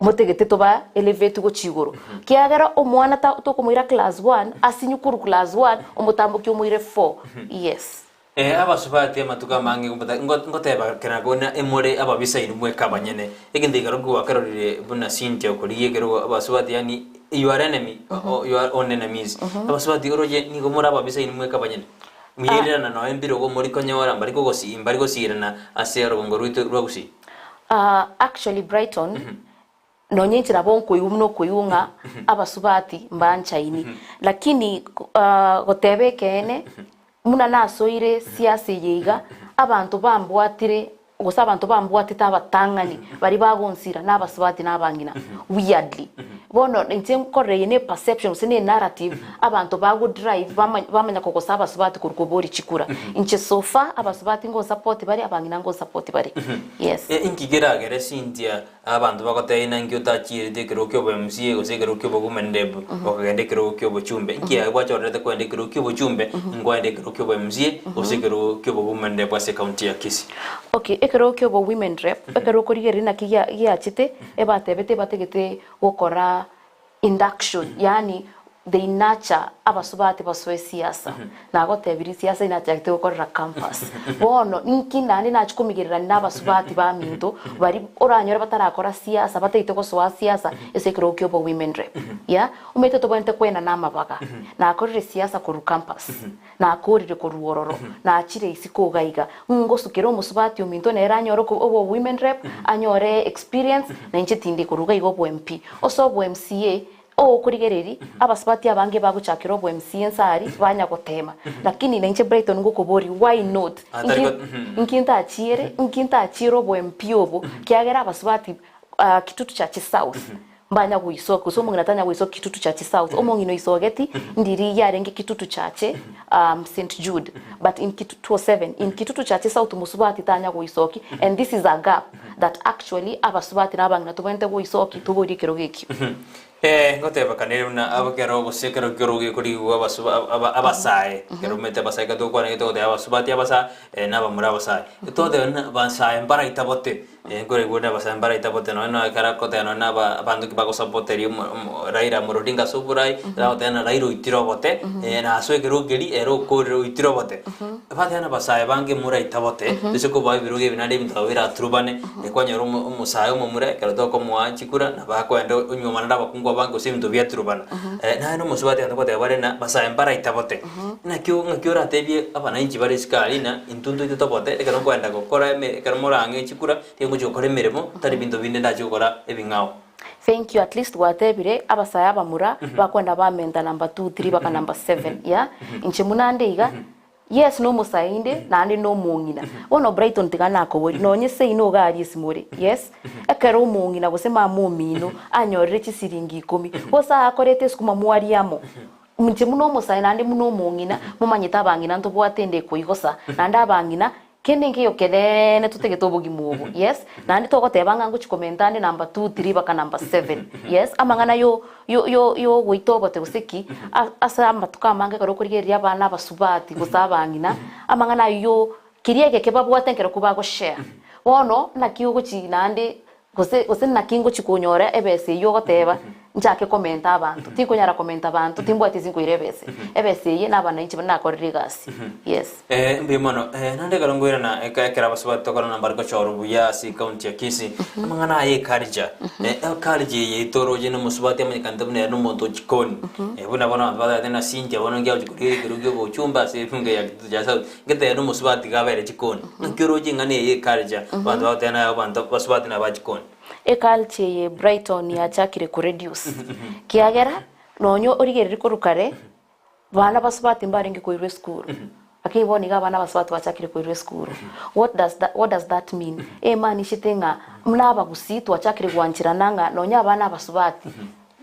motegete toba elevate gochia igoro. Kiagera omwana ta tokomoira class one, asinyu korwa class one, omotamboki omoire four, yes. Ee, abasubati amatuko amange ngoteba kera buna emore ababisa inwe mweka abanyene. Egento ekero gwakerorire buna Cynthia okorigia ekerogo abasubati yaani you are enemy your own enemies. Abasubati oroche nigo more ababisa inwe mweka abanyene. Muyererana nonya mbirogo mori konyora mbari kogosi mbari gosirana ase orogongo rwaito rwa Gusii. Actually Brighton, Nonya inche nabo nkoigwa buna okoigwa ng'a abasubati mbanchaini, lakini goteba ekeene, buna nasoire siasa eye iga, abanto bambwatire gose abanto bambwatete abatang'ani baria bagonsira na abasubati na abang'ina weirdly. Bono inche nkorora eye ne perception gose ne narrative abanto bago drive bamanya kogosa abasubati korwa koboria chikura. Inche so far abasubati ngonsupport bare abang'ina ngonsupport bare. Yes. Inki keragere Cynthia Abanto bagotebia inaki otachierete ekerogo ki'oboMCA gose ekerogo ki'obogumendebu, okagenda ekerogo ki'obochumbe. Inki aye gwachorerete kwenda ekerogo ki'obochumbe, nkwaenda ekerogo ki'oboMCA gose ekerogo ki'obogumendebu ase ekaunti ya Kisii? Okay, ekerogo ki'obo women rep, ekero okorigereria naki gia giachete, ebatebete ebatagete gokora induction, yaani they nurture abasubati basoe siasa. Nagotebirie siasa inachagete gokorera campus. Bono inki naende nachia komigererania na abasubati baminto baria oranyore batarakora siasa bataete gosoa siasa ase ekerogo kia obo women rep. Yeah, omanyete tobwenerete koenana amabaga. Nakorire siasa korwa campus, nakorire korwa ororo, nachire isiko iga iga, ngosukera omosubati ominto nere anyore obo women rep, anyore experience, na inche tindi korwa iga iga obo MP. Ase obo MCA, Ogokorigereria, abasubati abange bagochakera obo MC ense aria, banya gotema. Lakini nainche Brighton ngokoboria, why not? Atari Inki go- mhm. inki ntachiere, inki ntachiere obo MP obo, kiagera abasubati ah, Kitutu Church South, mbanya goisoka, gose omong'ina tanya goisoka Kitutu Church South. Omong'ina oisogeti, ndiri yarenge Kitutu Church, um, St Jude, but in Kitutu 207, in Kitutu Church South mosubati tanya goisoki, and this is a gap that actually abasubati na abang'ina tobwenerete goisoki toborie ekerogo ekio. Eh, ngotebekana ere buna abo ekero gose ekero ekerogo gekorigwa abasuba aba abasae, ekero omanyete abasae ekero togokwana nigo togoteba abasubati abasae na abamura abasae. Togoteba buna abasae mbaraitabote, nkoraigwe buna abasae mbaraitabote nonye na ekero akoteba nonye na aba abanto ki bagosapoteria omo omo Raila Amolo Odinga ase oborai, agoteba ng'a Raila oitire obote, na ase ekerogo keria ere okorire oitire obote. Bateba ng'a abasae bange moraitabote, toise kobaa ebirogo ebi naende ebinto nabo biraturubane, kwanyora omo omosae omomura ekero tokomoa chikura nabo akoenda onyuoma naende abakungu abange gose ebinto biaturubana. Naende omosubati abanto ngoteba bare ng'a basae mbaraitabote, naki ng'aki oratebie abananchi bare isiko aria ng'a intwe ntoite tobote ekero nkoenda gokora eme ekero morang'e chikura, tiga ngochia gokora emeremo, tari binto binde ndachie gokora ebing'ao. Thank you at least gwatebire abasae abamura bakwenda bamenta number two, three baka number seven yeah, inche buna nde iga. Yes nomosae inde naende nomong'ina. Bono Brighton tiga nakoborie nonye seino iga aria ase more yes, ekero omong'ina gose mama omino anyorire chisiringi ikomi, gose akorete esukuma mwaria amo, inche buna omosae naende buna omong'ina, momanyete abang'ina ntobwate ende ekoigosa, naende abang'ina kende nkeiyo keneene totagete obogima obo yes, naende togoteba ng'a ngochi komenta ande number two, three mpaka number seven yes, amang'ana yo yo yo yogoita obote gose ki, a ase amatuko amange ekero okorigereria abana abasubati gose abang'ina, amang'ana aywo yo keria egeke babwate nkerokwo bagoshare. Bono naki ogochi naende gose gose naki ngochi konyora ebesa eywo ogoteba nchake komenta abanto, tinkonyara komenta abanto timbwati ase nkoira ebesa. Ebesa eye na abanainchi baria nakorire egasi, yes. Eh, mbuya mono. Eh, naende ekero nkoirana eka ekero abasubati tokorana mbare gochorwa buya ase ekaunti ya Kisii, amang'ana aya eculture. Eh, eculture eye yaito oroche na omosubati amanyekanete buna ere na omonto o chikoni. Eh, buna bono abanto batagete na Cynthia bono nki agochi korigereria ekerogo kia obochumba ase ebunge ya Kitutu cha South, ngetebe na omosubati iga abere chikoni. Naki oroche ing'ana eye eculture, abanto bagoteba naye abanto abasubati naba chikoni. Eculture eye Brighton yachakire koreduce, kiagera nonye origererie korwa kare, Bana basubati mbarenge koirwa esukuru, lakini bono iga abana abasubati bachakire koirwa esukuru. What does that, what does that mean? Emaanishete ng'a buna abagusii twachakire gwancherana ng'a nonya abana abasubati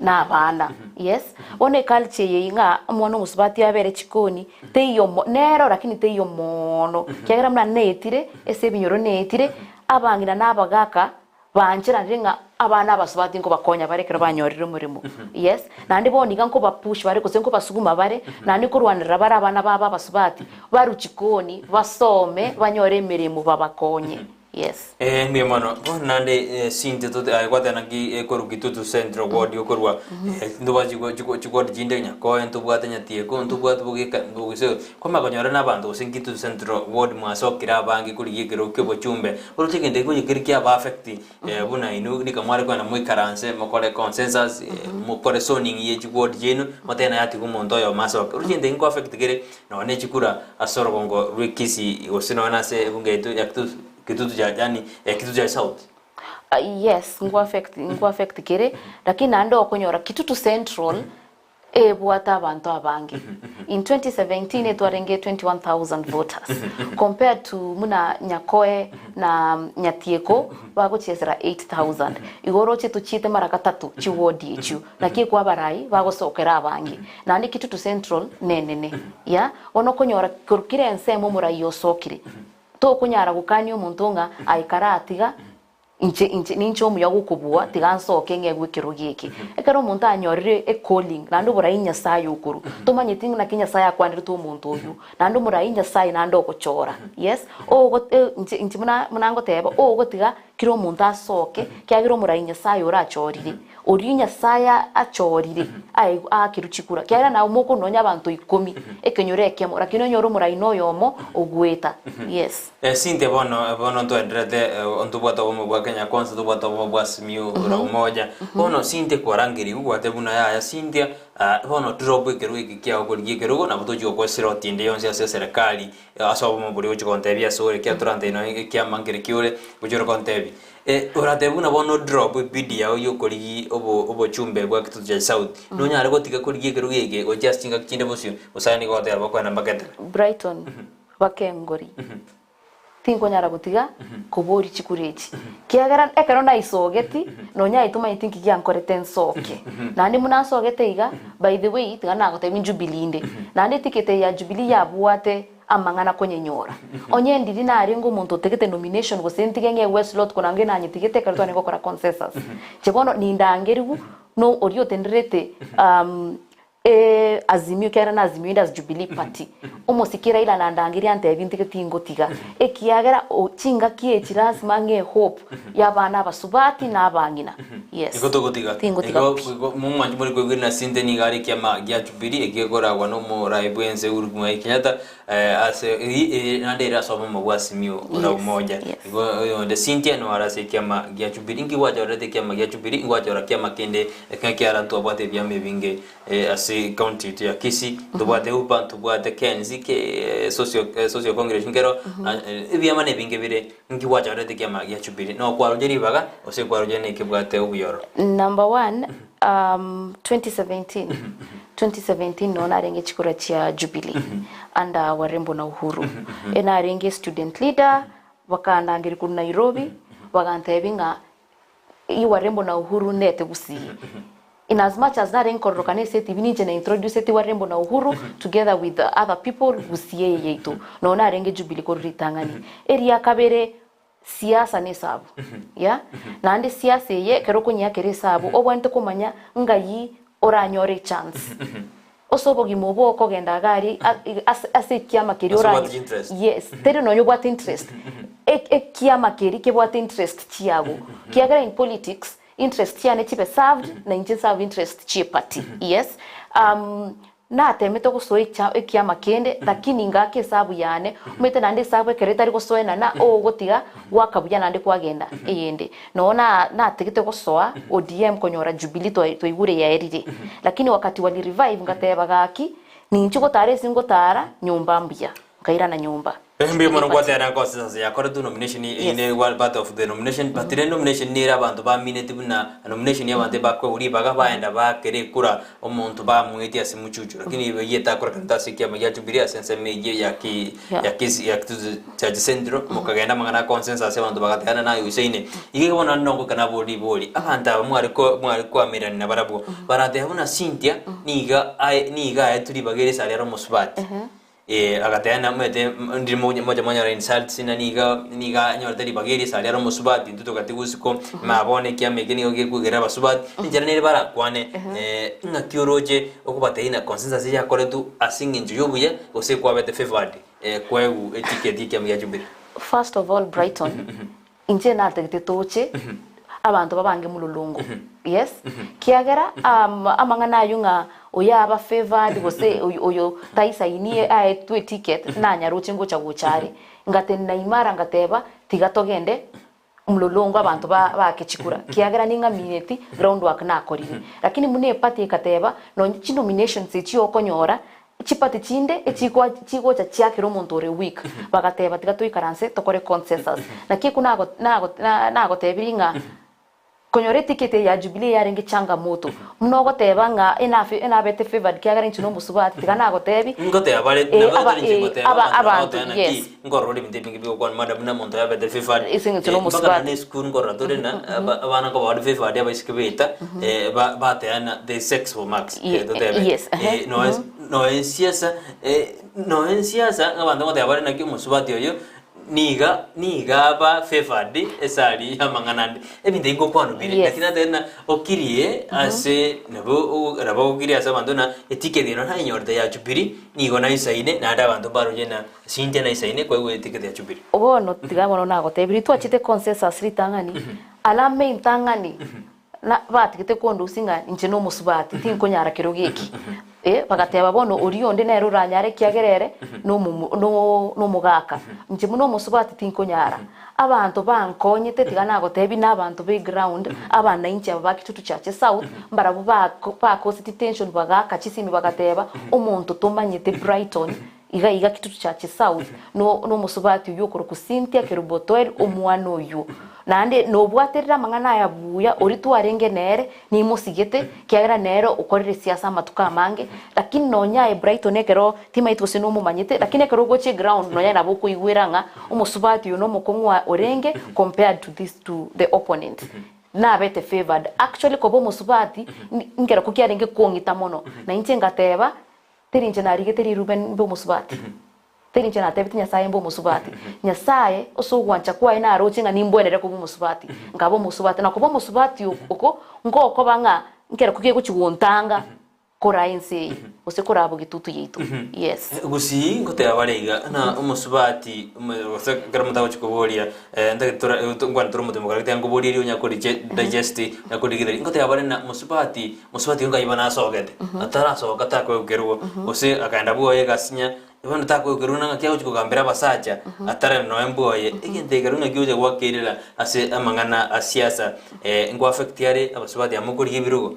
na abana, yes. Bono eculture eye ng'a omwana omosubati abere chikoni teiyo mo nero lakini teiyo moono, ekiagera buna naetire ase ebinyoro naetire, abang'ina na abagaka Bancheranire ng'a abana abasubati nkobakonya bare ekero banyorire omoremo. Yes, naende bono iga nkobapush bare gose nkobasuguma bare, naende nkorwanerera bare abana babo abasubati, barwe chikoni, basome, banyore emeremo babakonye. Yes. Eh, mbuya mono. Bono naende eh, Cynthia tote aye gwateba naki ekorwa Kitutu Central ward okorwa eh, ntobwate chigo chigo chiward chinde Nyakoe, ntobwate Nyatieko, ntobwate Bogeka, Bogise, kwamanya konyora na abanto gose Kitutu Central ward mwasokire abange korigia ekerogo kia obochumbe, Oroche egento ekio onye kere kiaba affect buna inwe rika mware kogenda moikaranse mokore consensus mokore zoning ye chiward chiaino motebe naye atiga omonto oyomo asoke. Oroche egento ekio nko affect kere nonye ne chikura ase orogongo rwe Kisii gose nonye na ase ebunge yaito ya Kitutu Kitutu cha yaani Kitutu cha South. Yes nko affect nko affect kere lakini naende okonyora Kitutu Central Ebwate abanto abange. In 2017 etwarenge 21,000 voters compared to buna Nyakoe na Nyatieko bagochiesera 8,000. Igo oroche tochiete mara gatato chiward echio. Naki ekwo abarai bagosokera abange. Naende Kitutu Central nenene. Yeah, bono okonyora korwa kera ensemo omorai osokire. Tokonyara gokania omonto ng'a aye karatiga Inche, inche ninche omuya gokobua, tiga nsoke ng'egwe ekerogo eke. Ekero omonto anyorire ecalling, naende oborai Nyasaye okorwa, tomanyeti ng'a naki Nyasaye akwanerete omonto oyio, naende omorai Nyasaye naende ogochora, yes, ogo inche inche buna buna ngoteba, ogotiga kera omonto asoke, ekiagera omorai Nyasaye orachorire, oria Nyasaye achorire aegwe aakerwe chikura, ekiagera naye mokorwa nonye abanto ikomi, ekenyoro ekemo, lakini onyore omorai na oyomo ogoeta, yes. Cynthia bono bono ntwenderete ntobwate obomo bwa Kenya Kwanza ntobwate obomo bwa Azimio la Umoja bono Cynthia kwarangeriwu gwateba buna yaya Cynthia bono drop ekerogo eke kiago korigia ekerogo nabo tochi gokoa eslot ende yonsi ase eserekari ase obomo boria ogochi gontebia ase ore ekiagera torantebie nonye ekiama nkere ki ore gochi ore kontebia. Oratebe buna bono drop ebidi yao ya okorigia obo obochumbe bwa Kitutu Church South nonyare gotiga korigia ekerogo eke gochia ase chingaki chinde bosio gose aye nigo ogoteba bakoenda mpaka etebe. Brighton bakengori, tinkonyara gotiga koboria chikura echi, kiagera ekero naisogeti, nonya aye tomanyeti nki giankorete nsoke. Naende buna nsogete iga, by the way, tiga nagotebia Jubilee inde, naende eticket eye ya Jubilee yabwate amang'ana konyenyora. Onye ndiri narenge omonto otegete nomination gose ntige ng'egwe eslot koranga enanyetigete ekero twarenge gokora consensus. Inche bono nindangeriwu no oria otenderete Azimio ekiagera na Azimio inde as Jubilee Party. Omosike Raila nandangerie antebie ntige tingotiga, ekiagera o chingaki echi lasima ng'e hope ya abana abasubati na abang'ina. Yes. Igo togotiga. Tingotiga Igo pi. igo momwanchi more koigwera na Cynthia nigo are ekiama gia Jubilee egekoragwa na omorai bwense Uhuru Muigai Kenyatta ase naende ere ase obomo bwa Azimio la Yes, Umoja. yes. Igo oyonde Cynthia nigo are ase ekiama gia Jubilee. Inki gwachorerete ekiama gia Jubilee? Ingwachora kiama kende Ekero kiara ntwabwate ebiama ebinge ase ecounty yaito ya Kisii, ntobwate UPA, ntobwate KNC, ke socio socio congress nkero ebiama na ebinge bire, nki gwachorete ekiama gia Jubilee? Nokwaroche ribaga gose kwaroche nekebwate obuya ororo? Number one, 2017, 2017 no narenge chikura chia Jubilee under Warembo na Uhuru. E narenge student leader bakandangeria korwa Nairobi bagantebia ng'a i Warembo na Uhuru ndete Gusii. In as much as narenge kororokana ase etibi ninche na introduceti Warembo na Uhuru together with other people Gusii eye yaito. Noo narenge Jubilee korwa ritang'ani. Eria kabere Siasa nesabu yeah naende siasa eye ekero okonyeakera esabu obwenerete komanya ng'ai oranyore echance ase obogima obo okogenda iga aria ase ase ekiama keria Ase oranye obwate interest. yes teri nonye obwate interest ekiama keria kebwate interest chiago kiagera in politics interest chiane chibe served na inche nserve interest chie party yes Natemete gosoa echa ekiama kende, lakini ngaaka esabu yane, omanyete naende esabu ekero etari gosoenana, ogotiga goaka buya naende kwagenda eyende. Noo na natigete gosoa ODM konyora Jubilee twa twaigure yaerire. Lakini wakati wali revive ngateba gaki, ninche gotara ase ngotara, nyomba mbuya. Nkairana nyomba. Mbuya mono Jubilee Party. ngwatera nkosi yakoretwe nomination Yes. ine wa part of the nomination but rende nomination nere abanto bamineti buna nomination y'abanto ebakoegwa ribaga baenda bakera ekura omonto bamwetie ase muchuchu lakini eyio etakorekana ase ekiama gia Jubilee ase ensemo eyio ya ki Yeah. ya kisi ya kitutu chache central mokagenda amang'ana a consensus abanto bagateana naye oisaine iga iga bono naende nongoika nabore ribori abanto aba mware ko mware koamererania nabarabwo barateba buna Cynthia niga aye niga aetwe ribaga ere esare ere omosubati Eh, agateba namwete ndire mocha mwanyora insults na niga niga anyorete ribaga eri esari are omosubati intwe togatigwa isiko ma bono ekiama eke nigo gekoigera abasubati enchera nere barakwane eh, ng'aki oroche okobatebia na consensus yakoretwe ase eng'encho ya obuya gose kwabete favored eh, kwaegwa eticket ya ekiama gia Jubilee. First of all Brighton, Inche natagete toche abanto babange mololongo yes kiagera amang'ana aywo ng'a oyo aba favored gose oyo oyo taisainie aetwe eticket nanyaroche ngocha gocha are. Ngatenena imara ngateba tiga togende mlolongo abanto ba baake chikura kiagera ning'amineti ground work nakorire. Lakini buna eparty egateba nonye chinominations echi okonyora Chipati chinde echikwa chigocha chiakera omonto ore weak, bagateba tiga toikaranse tokore consensus. Naki ekwo nago nago nagotebirie ng'a konyora eticket eye ya Jubilee yarenge changamoto, buna ogoteba ng'a enafe enabete favoured kiagera inche nomosubati tiga nagotebi Ngoteba bare eh nabo aba tari inche eh ngoteba aba abanto abanto nabo bagoteba naki yes. nkorora ebinto ebinge bigokwanwa madam buna omonto yabete favored Ase eng'encho eh, mpaka nomosubati. nonye esukuru nkorora tore na aba abana nkoba bare favored abaiseke baeta eh, ba bateana the sex for marks Ye- totebe yes, ehe, Eh, noe noe siasa eh, noe siasa abanto ngoteba bare naki omosubati oyo niga niga aba favored esari y'amang'ana ande ebinto ebi ngokwanwa bire Yes. lakini natebe ng'a okirie ase nabo o- nabo okirie ase abanto ng'a eticket ero nayenyorete ya Jubilee nigo naisaine naende abanto mbaroche ng'a Cynthia naisaine koegwa eticket ya Jubilee. Bono tiga bono nagotebirie twachete consensus ritang'ani alama entang'ani Na batigete kondusia ng'a inche nomosubati, tinkonyara kerogo eki. Eh, bagateba bono oria onde nere oranyare ekiagera ere nomomo no nomogaka. Inche buna omosubati tinkonyara. Abanto bankonyete tiga nagotebie na abanto be ground, abanainchi aba ba Kitutu Chache South, mbarabwo bako bakoseti tension bagaaka chisimi bagateba, omonto tomanyete Brighton, iga iga Kitutu Chache South, no nomosubati oyio okorokwa Cynthia Kerubo-Toel, omwana oyio. Naende nobwaterere amang'ana aya buya, oria twarenge nere, nimosigete, ekiagera nere okorire siasa amatuko amange, lakini nonya aye Brighton ekero timaeti gose nomomanyete, lakini ekero ogocha eground nonya nabo okoigwera ng'a omosubati oyo nomokong'u orenge compared to this to the opponent. Nabete favoured. Actually koba omosubati, nkerokio kiarenge kong'ita mono, na inche ngateba, teri inche narigete rirube mbe omosubati. Teri inche natebetie Nyasae mbe omosubati. Nyasae, ase ogwancha kwaye naroche ng'a nimbwenere koba omosubati, nkaba omosubati. Na koba omosubati oko ngokoba ng'a nkerokio kegochia gontanga koraa ense eye, gose koraa bogitutu yaito. Yes. Gusii ngoteba bare iga, ng'a omosubati gose ekero omonto agochia koboria ntagete tora nkwane tore omotwe mokare gete nkoborie erio onya koriche digest onya korigereria, ngoteba bare ng'a mosubati, mosubati oyo ngai bono asogete, atarasoka takoegerwa, gose akaenda bwoye egasinya. Bono takoekerwa ng'aki agochia kogambera abasacha atare nonya mbwoye, egento ekero ng'aki ogocha gwakerera ase amang'ana a siasa nko affect are abasubati amo korigia ebirogo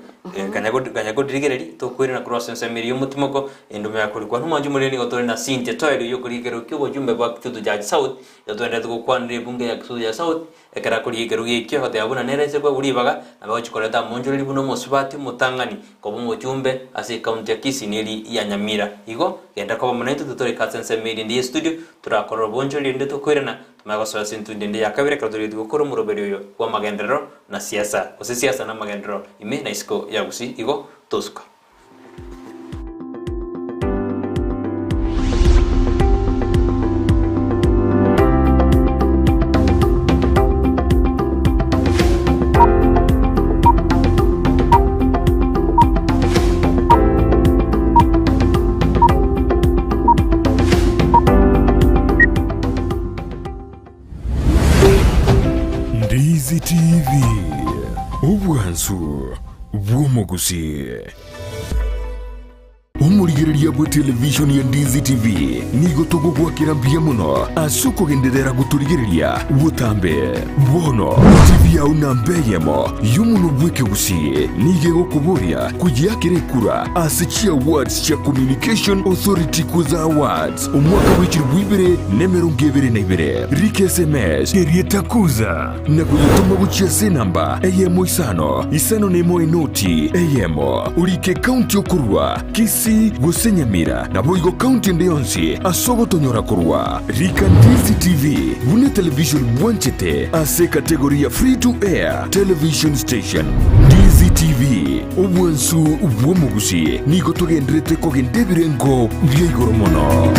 kanya kanya kodirigereria tokoirana korwa ase ensemo eria y'omotimoko endumo ya korikwa. Nomwancha omoriri nigo tore na Cynthia Toel oyio okorigia ekerero kia obochumbe bwa Kitutu Church South, igo toenderete gokwanera ebunge ya Kitutu Church South. Ekero akorigia ekerogo ekio, agoteba buna nere inse kwegwa ribaga, nabo agochia koreta amonchoreri buna omosubati omotang'ani koba omochumbe ase ekaunti ya Kisii na eri ya Nyamira. Igo, genda koba mono intwe totoreke ase ensemo eri ende y'estudio, torakorora obonchoreri erinde tokoirana, tomanye gosoa ase entundi ende ya kabere ekero torigetie gokora omoroberi oyo bw'amagenderero na siasa, gose siasa na amagenderero ime na isiko ya Gusii. Igo, tosuka. Ndizi TV, obwansu bw'omogusii. Omorigereria bwe television ya Ndizi TV nigo togogwakera mbuya mono ase okogenderera gotorigereria botambe. Bono TV yao namba eyemo y'omonwa bw'ekegusii nigo egokoboria koyeakera ekura ase chiawards chia Communication Authority Kuza Awards omwaka bwe chilifu ibere na emerongo ebere na ibere. Rika SMS erieta Kuza. na koyetoma gochia ase enamba eyemo isano isano nemo enoti eyemo, orike ekaunti okorua, Kisii gose Nyamira, naboigo kaunti ende yonsi ase ogotonyora korwa. Rika Ndizi TV buna etelevision bwanchete ase ekategori ya Free to Air Television Station. Ndizi TV, obwansu bw'omogusii, nigo togenderete kogenda ebirengo bia igoro mono.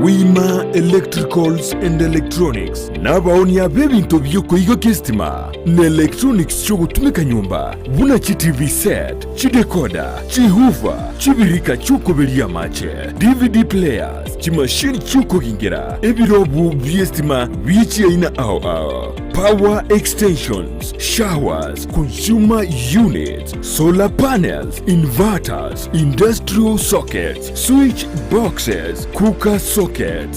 Wima Electricals and Electronics nabaonia b'ebinto bi'okoigokia esitima na electronics chi'ogotumeka nyomba buna chi TV set, chidecoder, chihoofer, chibirika chi'okoberia amache, DVD players, chimashini chi'okogingera, ebirobu bi'esitima bie chiaina ao ao, power extensions, showers, consumer units, solar panels, inverters, industrial sockets, Switch boxes, cooker sockets,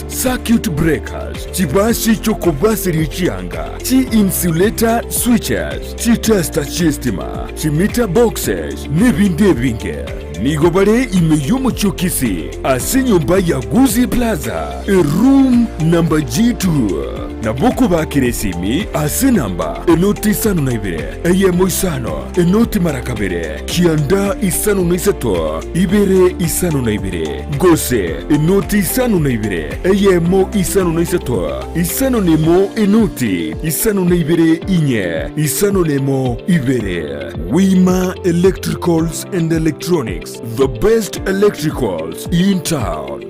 circuit breakers, chibasi chi'okobaseria chianga, chi-insulator switches, chitester chi'estima, chimeter boxes, n'ebinde ebinge. Nigo bare ime y'omochie o Kisii ase enyomba ya Gusii Plaza, eroom number G2. Nabo okobakera esimi ase enamba enoti isano na ibere, eyemo isano, enoti mara kabere, kianda isano na isato, ibere isano na ibere, gose enoti isano na ibere, eyemo isano na isato, isano na emo enoti isano na ibere inye, isano na emo ibere. Wima Electricals and Electronics, the best electricals in town.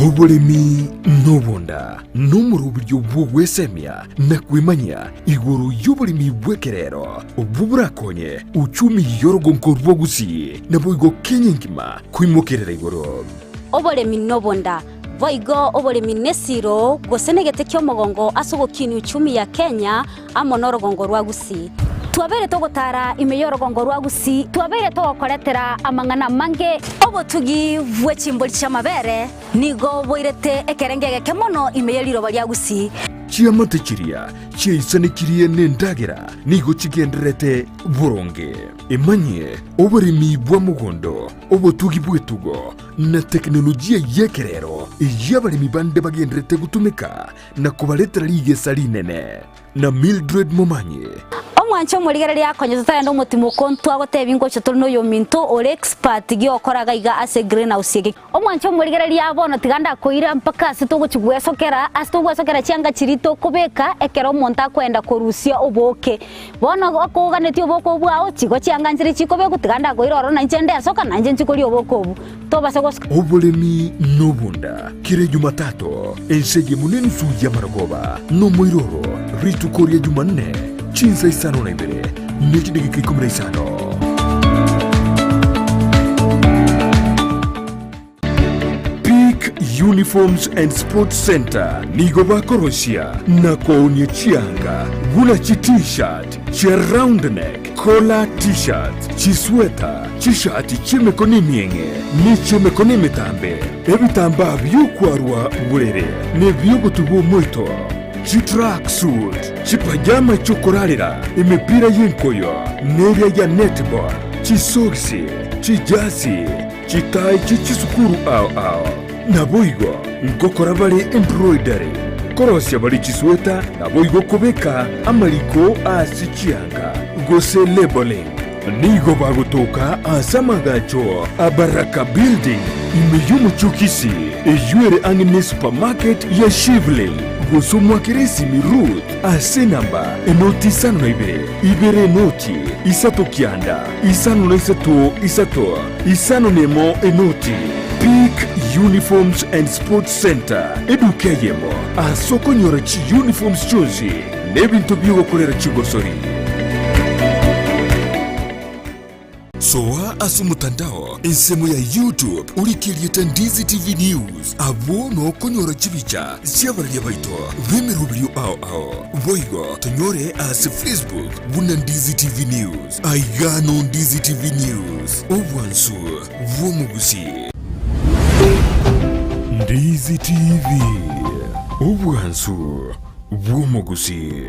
Oboremi nobonda nomoroberio bw'ogwesemia na kwemanyia igoro y'oboremi bw'ekerero obwo borakonye uchumi y'orogonko rwa Gusii naboigo Kenya engima koimokerera igoro. Oboremi nobonda, boigo oboremi nesiro gose negete ki'omogongo ase ogokinia uchumi ya Kenya amo norogongo rwa Gusii. Twabeire togotara ime y'orogongo rwa Gusii, twabeire togokoretera amang'ana amange. Obotugi bwe chimbori chi'amabere nigo boirete ekerengo egeke mono ime ye riroba ria Gusii. Chiamate chiria chiaisanekirie nendagera nigo chigendererete boronge. Emanyie oboremi bwa mogondo, obotugi bw'etugo, na tekinolojia y'ekerero eyio abaremi bande bagendererete gotumeka na kobaretera rigesa rinene. Na Mildred Momanyi. Omwanche omorigereria akonye totagenda omotimoko ntwagotebia ngocha tore noyominto ore expert giokora gaiga ase greenhouse eke. Omwanche omorigereria bono tiga ndakoira mpaka ase togochi gwesokera ase togwesokera chianga chiria tokobeka ekero omonto akoenda korusia oboke. Bono okoganetie oboke obwo bwao chigo chianga nchire chikobekwa tiga ndakoira ororo nainche ndesoka nainche nchi koria oboke obwo. Tobase gosoka. Oboremi nobonda kera Jumatatu, ense eyemo nenusu y'amarogoba, nomoiroro rituko ria Jumanne chinsa isano na ibere ne chidageka ikomi na isano. Peak Uniforms and Sports Center nigo bakorosia na koonia chianga buna chi T-shirt, chia round neck, collar T-shirts, chisweta, chishati chi'emekono emieng'e, ne chi'emekono emetambe, ebitambaa bi'okwarwa borere, na ebi'ogotubwa omoito, chitracksuit, chipajama chi'okorarera, emepira y'enkoyo, na eria ya netball, chisogisi, chijasi, chitai chie chisukuru ao ao. Naboigo ngokora bare embroidery, korosia bare chisweta, naboigo kobeka amariko ase chianga, gose labelling. Nigo bagotoka ase amagacho a Baraka Building, ime y'omochie o Kisii, eyio ere ang'e ne supermarket ya Shivling. Gose omwakere esimi Ruth ase enamba enoti 52, ibere enoti, isato kianda, 53 isato, 51 enoti. Peak Uniforms and Sports Centre, eduka eyemo ase okonyora chiuniforms chionsi na ebinto bi'ogokorera chigosori. Soa ase omotandao ensemo ya YouTube orike erieta Ndizi TV News, abwo nokonyora chibicha chi'abararia baito b'emeroberio ao ao. Boigo tonyore ase Facebook buna Ndizi TV News. Aiga no Ndizi TV News, obwansu bw'omogusii. Ndizi TV, obwansu bw'omogusii.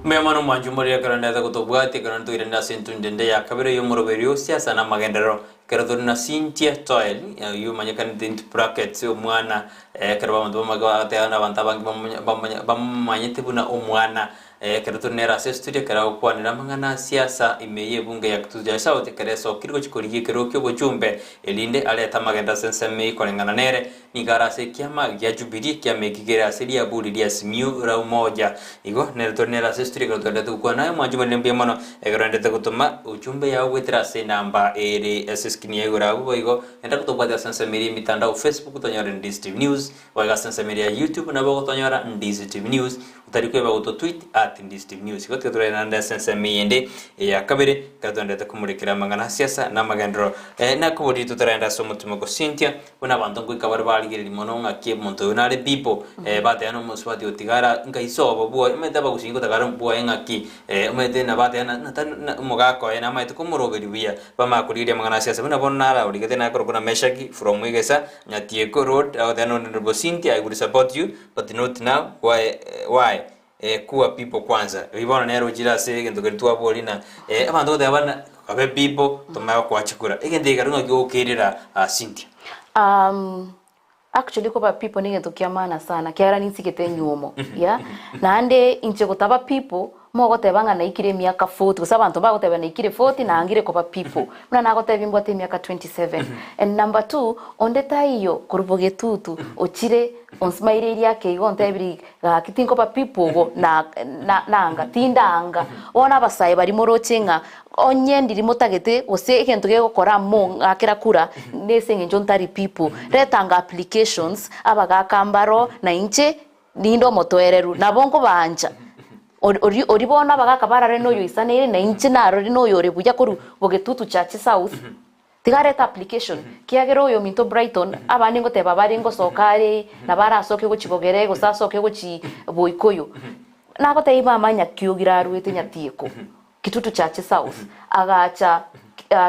Mbuya mono mwanche omorero ekero ndete gotobwatia ekero ntoirende ase entunde ende ya kabere y'omoroberio o siasa na amagenderero. Ekero tore na Cynthia Toel, oyio omanyekanete into brackets omwana, ekero abanto bamage bagateba na abanto abange bamomanyete buna omwana. Ekero tore nere ase estudio ekero agokwanera amang'ana a siasa ime y'ebunge ya Kitutu Chache South ekero esokire gochia korigia ekerogo kia obochumbe erinde arete amagendo ase ensemo eye koreng'ana nere Nigo are ase ekiama gia Jubilee, ekiama eki kere ase riaburi ria Simiyu la Umoja. Igo nere tore nere ase estudio ekero twaendete gokwana naye omwanchi omonene mbuya mono ekero oendete gotoma ujumbe yao goetera ase enamba ere ase eskrini ya igoro abwo boigo enda gotobwatia ase ensemo eria emitandao Facebook tonyore Ndizi TV News boigo ase ensemo eria ya YouTube nabo ogotonyora Ndizi TV News otari kweba goto tweet at Ndizi TV News. Igo tiga torere naende ase ensemo eyende eya kabere ekero twaendete komorekera amang'ana a siasa na amagenderero. Nakoborie totaraenda ase omotima go Cynthia. Buna abanto ngoika bare barigereria mono ng'aki omonto oyo nare bibo, bateba na omosubati otigara nka ise obo bwoye, omanyete abagusii ngotagara bwoye ng'aki, omanyete na bateba na na na omogaka oye namaete komoroberia buya, bamanya korigereria amang'ana ase ase buna bono naraorigete nakorokwa na Meshaki from Egesa, Nyatieko road, agoteba nonde Honourable Cynthia I will support you but not now, why why? Kuwa people kwanza. Eyio bono nere ochire ase egento keria twaboria na abanto goteba bana kabe people tomanye gokoa chikura. Egento eke ng'aki gokerera Cynthia? Actually koba people negento kia maana sana ekiagera ninsigete enywomo yeah, naende inche gotaba people mogoteba ng'a naikire emiaka forty gose abanto mbagoteba naikire forty nangire koba people buna nagotebia mbwate emiaka 27 and number two onde taiyo korwa bogetutu ochire onsmaireirie ake igo ontebirie Gaki tinkoba people ogo na na nanga, tindanga. Bono abasae baria moroche ng'a onye ndiri motagete gose egento gegokora amo ng'akera kura nese eng'encho ntari people. Retanga applications, abagaka mbaro na inche ninde omotoereru, nabo nkobaancha. Ori ori oria bono abagaka barare na oyoisaneire na inche narore na oyore buya korwa Bogetutu Church South. Tiga arete application, kiagera oyominto Brighton abande ngoteba bare ngosoka are nabo arasoke gochia bogere gose asoke gochia boikoyo. Nagotebia mama Nyakiogira arwete Nyatieko, Kitutu Church South, agacha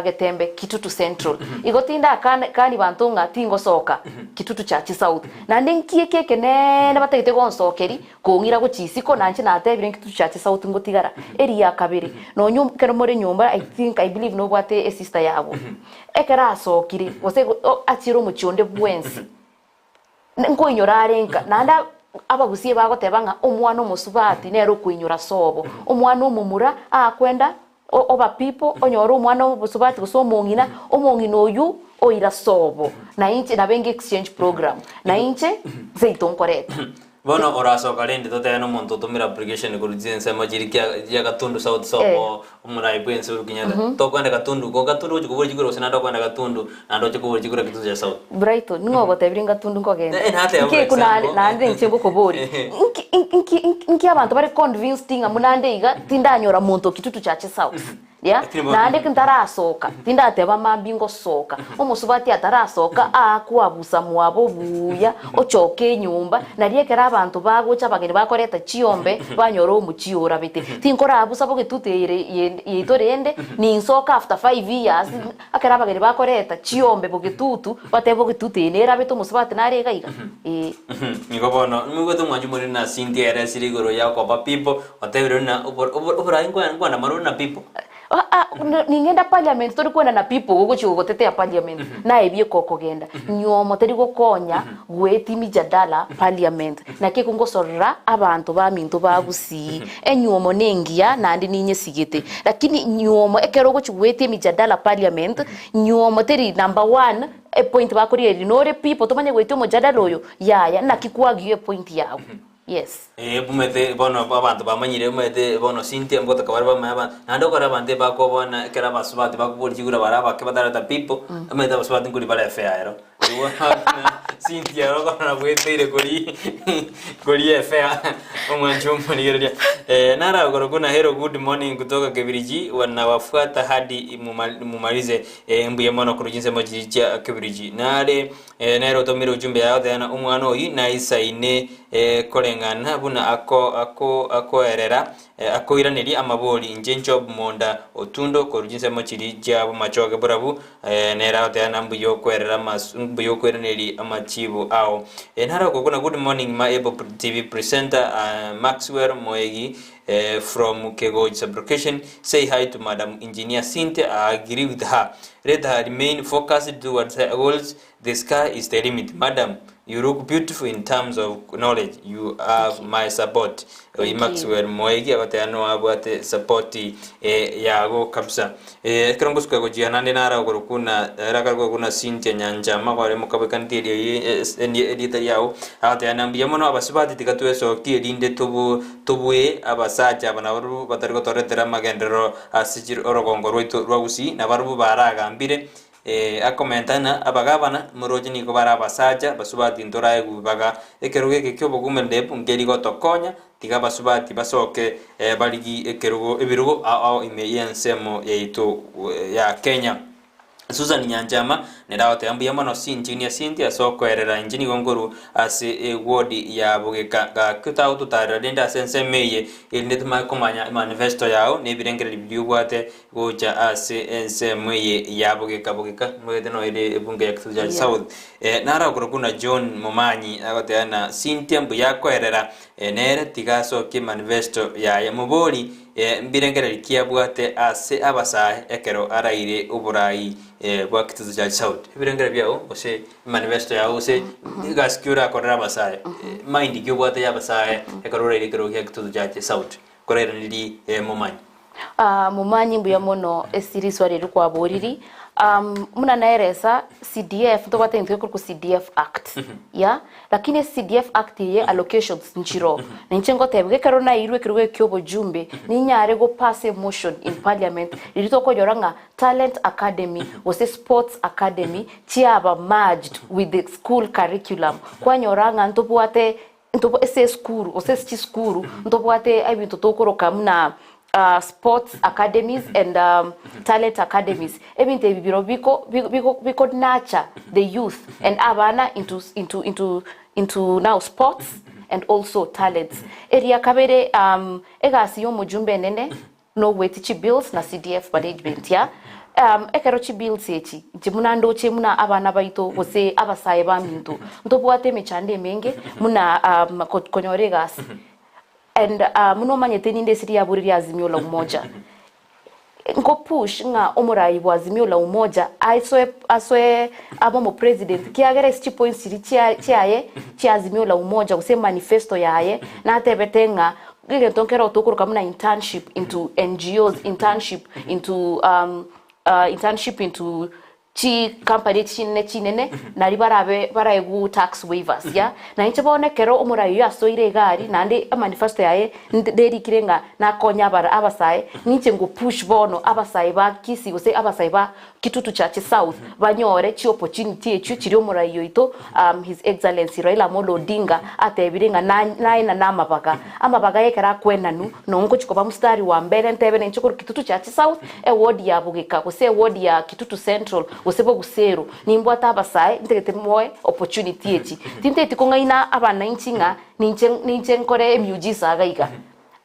Getembe Kitutu Central. Igo tindakana kani banto ng'a tingosoka Kitutu Church South. Naende nki eke ekeneene batagete gonsokeria Kong'ira gochia isiko, na inche natebire Kitutu Church South ngotigara. Eria ya kabere, nonya ekero more nyomba, I think, I believe nobwate esister yabo. Ekero asokire, gose achiire omochie onde bwensi, nkoinyora are nka, naende abagusie bagoteba ng'a omwana omosubati nere okoinyora sobo, omwana omomura akwenda oba people, onyore omwana omosubati gose omong'ina, omong'ina oywo oira sobo, na inche nabo enga exchange program, na inche seito nkoreta. Bono orasoka rende totebe na omonto otomire application korwa chinsemo chiria kia chia Gatundu South sobo omorai bwe ense Uhuru Kenyatta. Tokoenda Gatundu, ko Gatundu ogochia koboria chikura gose naende okoenda Gatundu naende oche koboria chikura Kitutu Chache South. Brighton, ning'o ogotebirie Gatundu nkogenda? Eh, nateba for Nki ekwo naende example. naende inche ngokoboria, nki nki nki abanto bare convinced ng'a buna nde iga tindanyora monto o Kitutu Chache South. Ya, Lakini bono- naende ntarasoka, tindateba mambia ngosoka, omosubati atarasoka aakwabusa mwabo buya, ochoke enyomba, nario ekero abanto bagocha abageni bakoreta chiombe, banyora omochie orabete. Tinkorabusa bogetutu ere yende yaito rende, ninsoka after 5 years, ekero abageni bakoreta chiombe bogetutu, batebe bogetutu eye nerabete omosubati nare iga iga, eh. Nigo bono nimobwate omwancho omonene na Cynthia eresire igoro ya okoba people, otebire buna oboraai nkwana marore na people. Ah, ah, ning'enda parliament tori kwenda na people gogochia gogotetea parliament naye bieka okogenda nyomo teri gokonya goetia mijadala parliament naki ekongosorera abanto baminto ba Gusii enywomo nengiya naende ninyesigete lakini nyomo ekero ogochia goetia emijadala parliament nyomo teri number one epoint bakorigereria nore people tomanye goetia omojadala oyo yaya naki kwagiwa epoint yago yes. Ee, omanyete bono abanto bamanyire, omanyete bono Cynthia ngotoka bare bamanye abanto, naende okore abanto ebakobona ekero abasubati bakoboria chikura bare abake batareta people, omanyete abasubati nkori bare efair ero. Igo Cynthia ero okonyora bweteire kori kori efair omwanchi omorigereria. Nara okorokwa na hello good morning kutoka Kibiriji, wanawafuata hadi mumalize, mbuya mono korwa chinsemo chiria chia Kibiriji. Nare Nere otomire ujumbe yaye goteba ng'a omwana oyio naisaine koreng'ana buna akoerera akoiraneria amabori, Inche Job Monda Otundo korwa chinsemo chiria chia Bomachoge Borabu, nere agoteba ng'a mbuya okwerera mbuya okoiraneria amachibu ao. Naro okokuna good morning my able TV presenter Maxwell Moegi from Kegochi sub-location, say hi to Madam Engineer Cynthia, I agree with her. Let her remain focused towards her goals, the sky is the limit. Madam, you look beautiful in terms of knowledge, you have my support. Oyi Thank you. Maxwell Moegi agoteba noabwate support eh, yago kabisa. Eh, ekero ngosuka gochia naende nara okorokwa na ere akarokwa buna Cynthia Nyanchama kware mokabekaneti erio erieta riao agoteba na mbuya mono abasubati tiga twesokie erinde tobo tobue abasacha aba nabarobwo batari gotoretera amagenderero ase orogongo rwaito rwa Gusii, nabarobwo baragambire, akomenta ng'a abagabana moroche nigo bare abasacha, basubati ntoraegwe ribaga. Ekerogo eke ki'obogumererep nkeri gotokonya, tiga abasubati basoke barigie ekerogo ebirogo ao ao ime y'ensemo yaito ya Kenya. Susan Nyanchama nere agoteba mbuya mono Engineer Cynthia ase okoerera inche nigo nkorwa ase eward ya Bogeka gaki otagototarera rende ase ensemo eye erinde tomanye komanya emanifesto yao na ebirengererio biria obwate gocha ase ensemo eye ya Bogeka Bogeka omanyete noyo ere ebunge ya Kitutu Chache South naro akorokwa buna John Momanyi agoteba ng'a Cynthia mbuya akoerera nere tiga asokie emanifesto yaye mobori Mbirengererio ki abwate ase abasae ekero araire oborai bwa Kitutu Church South? Ebirengererio biao gose emanifesto yao gose egasi ki orakorere abasae, mind ki obwate ya abasae ekero oraire ekerogo gia Kitutu Church South? Korairanerie momanyi. Momanyi mbuya mono ase riswali eri kwaboriri. Buna naeresa CDF ntobwate egento gekorokwa CDF Act, yeah? Lakini ase CDF Act eye allocations nchiroo. Na inche ngotebiwa ekero nairwe ekerogo eke kia obojumbe, ninyare go pass a motion in parliament riria tokonyora ng'a talent academy gose sports academy chiaba merged with the school curriculum. Kwanyora ng'a ntobwate ntobo ase esukuru gose ase chisukuru ntobwate ebinto tokoroka buna sports academies and talent academies. Ebinto ebi biro biko biko biko nurture the youth and abana into into into into now sports and also talents. Eria kabere egasi ya omojumbe enene nogweti chibills na CDF management ya ekero chibills echi inche buna ndoche buna abana baito gose abasae baminto ntobwate emechando emenge buna konyora egasi And buna omanyete ninde ase riaburi ria Azimio la Umoja, nko push ng'a omorai bwa Azimio la Umoja asoe asoe abe omopresident kiagera ase chipoints chiria chia chiaye chia Azimio la Umoja gose emanifesto yaye natebete ng'a egento nkero tokoroka buna internship into NGOs, internship into internship into. Chicompany echi chinene chinene nari barabe baraegwe tax waivers ya na inche bono ekero omorai oyio asoire egari naende emanifesto yaye nerikire ng'a nakonye abara abasae ninche ngo push bono abasae ba Kisii gose abasae ba Kitutu Chache South banyore chi opportunity echio chiria omorai oito His Excellency Raila Amolo Odinga atebire ng'a naenane amabaga. Amabaga aye ekero akwenanwa noo ngochia koba mstari wa mbere ntebe ninche korwa Kitutu Chache South Eward ya Bogeka gose eward ya Kitutu Central gose Boguseru nimbwate abasae ntagete moe opportunity echi. Tintageti kong'aina abananchi ng'a ninche ninche nkore emiujiza iga iga.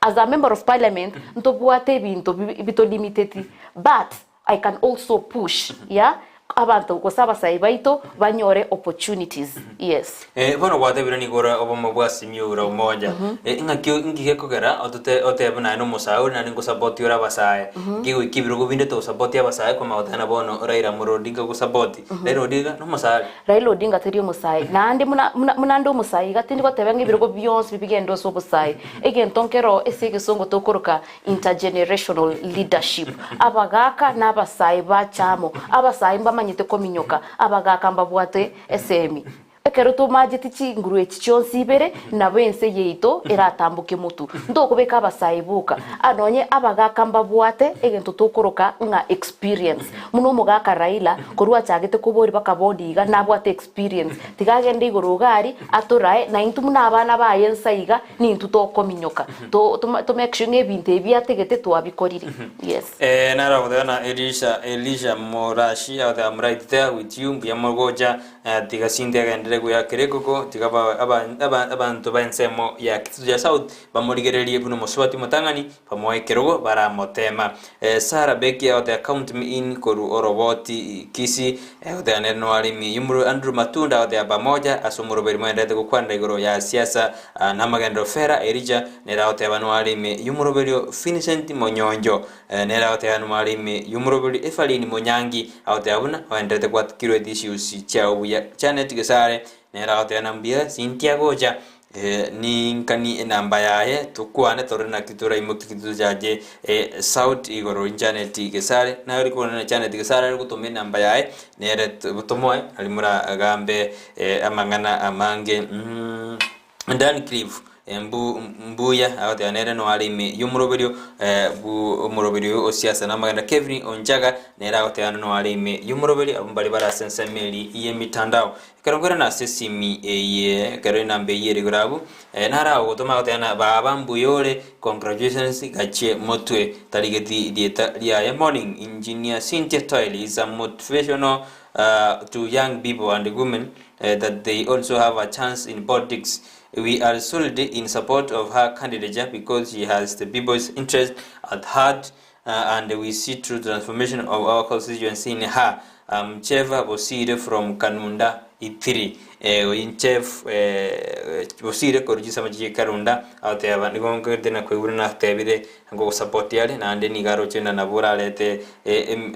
As a member of parliament ntobwate ebinto bitolimiteti but I can also push yeah abanto gose abasae baito banyore opportunities yes. Eh, bono gwatebire nigo ore obomo bwa Simiyu ore omoja. Eh, ng'aki nki gekogera otote otebe naye nomosae ore naende ngosapoti ore abasae. Nki goika ebirogo binde togosapoti abasae kwamanya goteba bono Raila Amolo Odinga ogosapoti. Raila Odinga nomosae are. Raila Odinga tari omosae naende muna muna muna nde omosae iga tindi goteba ng'a ebirogo bionsi bigende ase obosae. Egento nkero ase egesongo tokoroka Intergenerational leadership, Abagaaka na abasae bacha amo. Abasae mbamanyete kominyoka, abagaaka mbabwate esemi. Ekero tomacheti chinguru echi chionsi ibere, nabo ense yaito eratamboke motu. Ntokobeka abasae boka, nonye abagaaka mbabwate egento tokoroka ng'a experience. Buna omogaka Raila, korwa achagete koboria bakaboria iga, nabwate experience. Tiga agende igoro iga aria, atorae, naintwe buna abana baye ensa iga, Nintwe tokominyoka to to make sure ng'a ebinto ebi ategete twabikorire. Yes. Eh, naro agoteba na Elisha, Elisha Morashi agoteba I'm right there with you, mbuya mogocha, eh, tiga Cynthia agenderere goyakera ekoko, tiga aba aba aba abanto ba ensemo ya Kitutu ya South bamorigererie buna omosubati omotang'ani, bamoe ekerogo baramotema. Eh, Sarah Becky agoteba count me in korwa oroboti Kisii, Agoteba nere noaremi Yumuru Andrew Matunda agoteba pamoja ase omoroberi moenderete gokwanera igoro ya siasa na amagenderero Fera Elijah nere agoteba noaremi Yumoroberio Vincent Monyonjo nere agoteba noaremi Yumoroberio Evaline Monyangi agoteba buna oenderete gwatikirwe issues chiao buya Janet Gesare nere agoteba na mbuya Cynthia gocha Ninkani enamba yaye tokwane torore naki toraimokie tochache sauti igoro Janet Gesare naye ori kobana na Janet Gesare are gotoma enamba yaye nere tomoe aria moragambe amang'ana amange Dan Cliff mbu mbuya agoteba nere no are ime y'omoroberio bu omoroberio oyo o siasa na amagena Kevin Onjaga nere agoteba no are ime y'omoroberio abwo mbare bare ase ensemo eria y'emitandao. Ekero nkoirana ase esimi eye, ekero enamba eyio ere igoro abwo, naro agogotoma agoteba ng'a baba mbuya ore, congratulations gachie motwe, tarigeti rieta riaye. Morning Engineer Cynthia Toil is a motivational to young people and women that they also have a chance in politics. We are solidly in support of her candidature because she has the people's interest at heart and we see true transformation of our constituency in her I'm Cheva Bosire from Kanunda Itiri oyi Chef Bosire korwa chisemo chia Karunda agoteba nigo nkoigwete na koigwa buna natebire ngogosupport are naende nigo aroche ng'a nabo orarete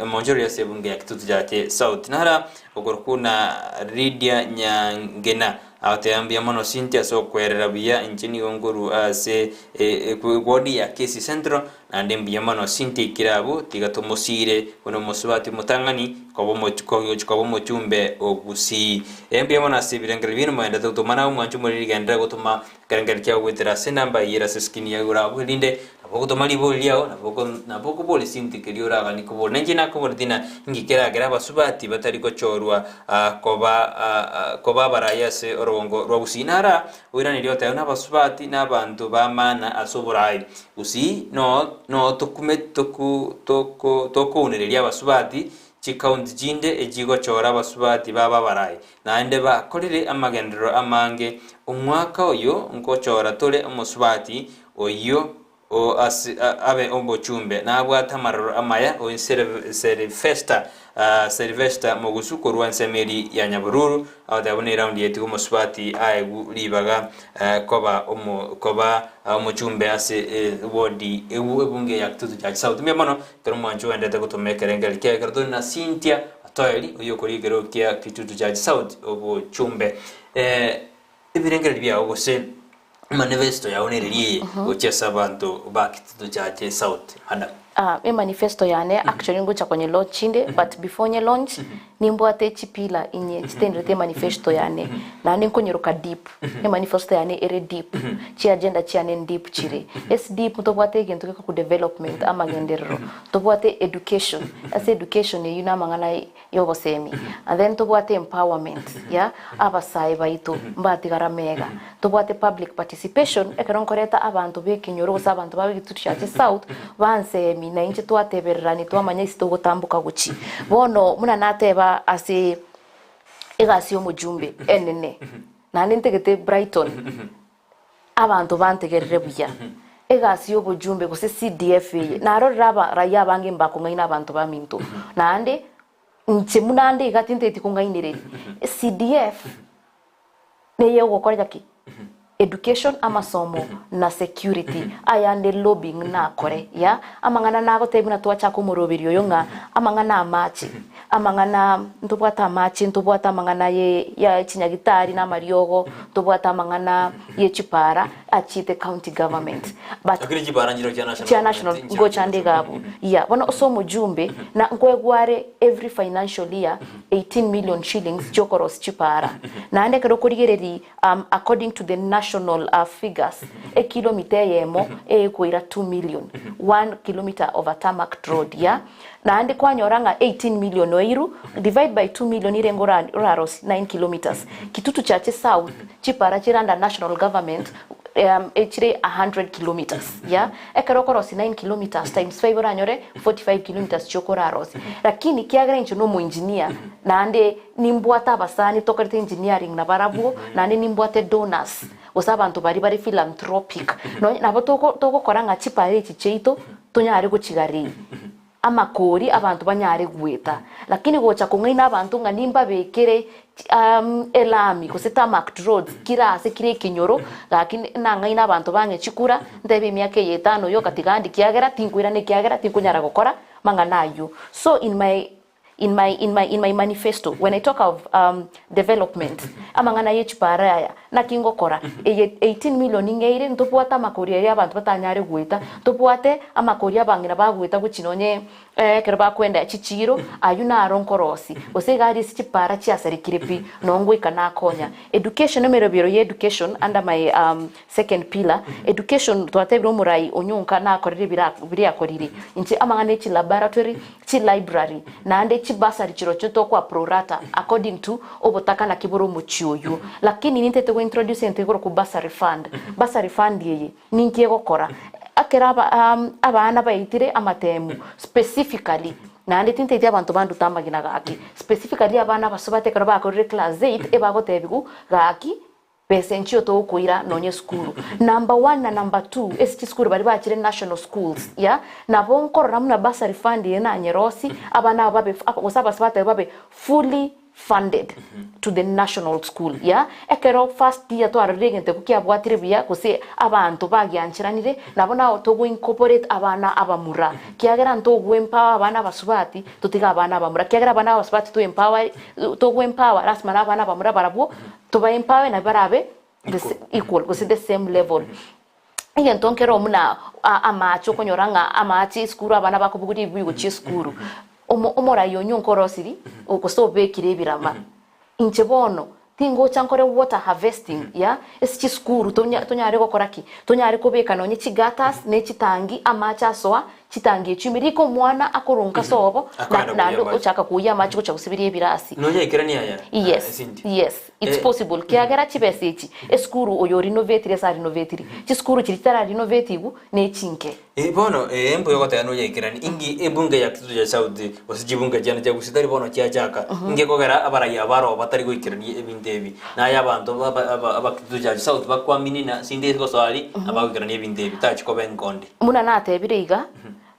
omonchorori ase ebunge ya Kitutu Chache South. Nara okorokwa na Lydia Nyangena Agoteba, Mbuya mono Cynthia ase okwerera buya, inche nigo nkorwa ase eward ya Kisii Central, naende mbuya mono Cynthia ikire abwo, tiga tomosiire buna omosubati omotang'ani koba gochia koba omochumbe o Gusii. Ee mbuya mono ase ebirengererio biaino mogenderete gotoma naye omwanche omoriri rigenderere gotoma ekerengererio kiao goetera ase enamba eyio ere ase eskrini ya igoro abwo erinde nabo ogotoma ribori riao nabo nabo okobora esinto keria oraganie kobora. Na inche nakoboretie ng'a inki keragere abasubati batari gochorwa koba koba abarai ase orogongo rwa Gusii. Nara oiraneria otebe ng'a abasubati na abanto b'amana ase oborai. Gusii noo noo tokume toku toko tokounereria abasubati chikaunti chinde echigochora abasubati babe abarai. Naende bakorire amagenderero amange. Omwaka oyo ngochora tore omosubati oyio o ase abe omochumbe, nabwate amaroro amaya o Selivesta Selivesta mogusu korwa ensemo eria ya Nyabururu, agoteba buna eraundi eye tiga omosubati aegwe ribaga koba omo koba omochumbe ase ewodi ebunge ya Kitutu Church South. Mbuya mono ekero omwancho oendete gotoma ekerengererio kiaye ekero tore na Cynthia Atoeri oyio okoria ekerogo kia Kitutu Church South obochumbe. Ebirengererio biao gose emanifesto yao nereri eye gochia ase abanto ba Kitutu Church South, madam. Ah, emanifesto yane actually ngocha konye launch inde but before nye launch nimbwate chipillar inye chitenderete emanifesto yane naende nkonyeroka deep emanifesto yane ere deep chiagenda chiane ndeep chire ase deep ntobwate egento gekoku development amagenderero ntobwate education ase education eywo na amang'ana yobosemi and then ntobwate empowerment ya abasae baito mbatigara mega Tobwate public participation, ekero nkoreta abanto b'ekenyoro gose abanto ba Gitutu Church South bansemi na inche twatebererani twamanya ase togotamboka gochia. Bono buna nateba ase egasi y'omojumbe enene, naende ntagete Brighton abanto bantegerere buya, egasi y'obojumbe gose CDF eye, narorire aba raia abange mbakong'aina abanto baminto, naende inche buna nde iga tintageti kong'ainereria. CDF. Neye ogokorera ki? Education, amasomo na security. Ayande lobbying nakore ya amang'ana nagotebia buna twachaka omoroberi oyo ng'a amang'ana amache, amang'ana ntobwate amache, ntobwate amang'ana ye ya chinyagitari na amariogo, ntobwate amang'ana ye chipara achiete county government but Lakini chipara nchire chia national chia national government, ngocha nde iga abwo yeah. Bono ase omojumbe na nkoegwa are every financial year 18 million shillings chiokorosia chipaara. Naende ekero okorigereria according to the national figures, ekilomita eyemo egoira 2 million, one kilometer of a tarmacked road, yeah. Naende kwanyora ng'a 18 million oiru, divide by 2 million irenge orarosie 9 kilometers. Kitutu Chache South, chipara chire under national government echire 100 kilometers, yeah. Ekero okorosia 9 kilometers times 5 oranyore 45 kilometers chioka orarosie. Lakini kiagera inche na omoengineer naende nimbwate abasani tokorete engineering nabarabwo naende nimbwate donors gose abanto baria bare philanthropic nonye nabo togo togokora ng'a chipara echi chiaito tonyare gochigareria amakori abanto banyare goeta. Lakini gocha kong'aina abanto ng'a nimbabekere elami gose tarmacked roads kera ase kera ekenyoro, gaki nang'aine abanto bang'e chikura, ntebe emiaka eye etano yoka tiga ande ekiagera tinkoirana ekiagera tinkonyara gokora mang'ana ayio. So in my in my in my in my manifesto when I talk of development amang'ana ye chipara aya naki ngokora eye 18 million ng'eire ntobwate amakori aria abanto batanyare goeta ntobwate amakori abang'ina bagoeta gochia nonye ekero bakoenda chichiiro aywo naro nkorosi gose iga aria ase chipara chiasarekire pi noo ngoika nakonya education emerobero ya education under my second pillar education twatebire omorai onyonka nakorire ebira biria akorire inche amang'ana e chilaboratory Chilibrary, naende chibursary chirochio tokoa pro rata according to obotaka naki bore omochie oyio. Lakini nintete go introduce egento igoro ku bursary fund. Bursary fund eye ninki egokora? Ekero aba abana baetire amatemu specifically naende tintaeti abanto bandute amagena gaki, specifically abana abasubati ekero bakorire class eight ebagotebiwu gaki Besa enchio tokoira nonya esukuru number one na number two ase chisukuru baria bachire national schools yeah nabo nkorora buna bursary fund eye nanyerosi abana aba babe gose abasubati babe fully funded to the national school yeah ekero first year twarorire egento ekio kiabwatire buya gose abanto bagiancheranire nabo nao togo incorporate abana abamura kiagera ntogo empower abana abasubati totige abana abamura kiagera abana abasubati to empower togo empower lasima na abana abamura barabwo Tobaempawe nabio barabe the sa- equal gose the same level. Egento nkero buna a- amache okonyora ng'a amache esukuru abana bakobogoria ebibuyu gochia esukuru, omo omorai oyio nkorosiri gose obekire ebirama. Inche bono, tingocha nkore water harvesting ya, ase chisukuru tonya tonyare gokora ki? Tonyare kobeka nonye chigutters ne chitangi amache asoa Chitangi echio ime rika omwana akoronka ase obo, na Akoenda naende koyia amache. ochaka koyia amache gocha gosiberia ebirasi. Nonya aikeranie aya, Yes, Cindy. yes, it's Eh. possible. Kiagera chibesa echi, esukuru oyo orinovetiri ase arinovetiri, chisukuru chiria chitararinovetigwa nechinke. Eh, bono eh, mbuya ogoteba nonya aikerani inki ebunge ya Kitutu Chache South gose chibunge chiane chia Gusii tari bono chiachaka inki ekogera abarai aba aro batari goikerania ebinto ebi naye abanto ba- ba- aba aba Kitutu Chache South bakwamini na sinde gosoa aria abagoikerania ebinto ebi tachi koba enkondi. Buna natebire iga,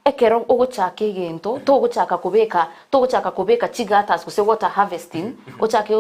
ekero ogochaka egento, togochaka kobeka togochaka kobeka chigutters gose water harvesting, ochake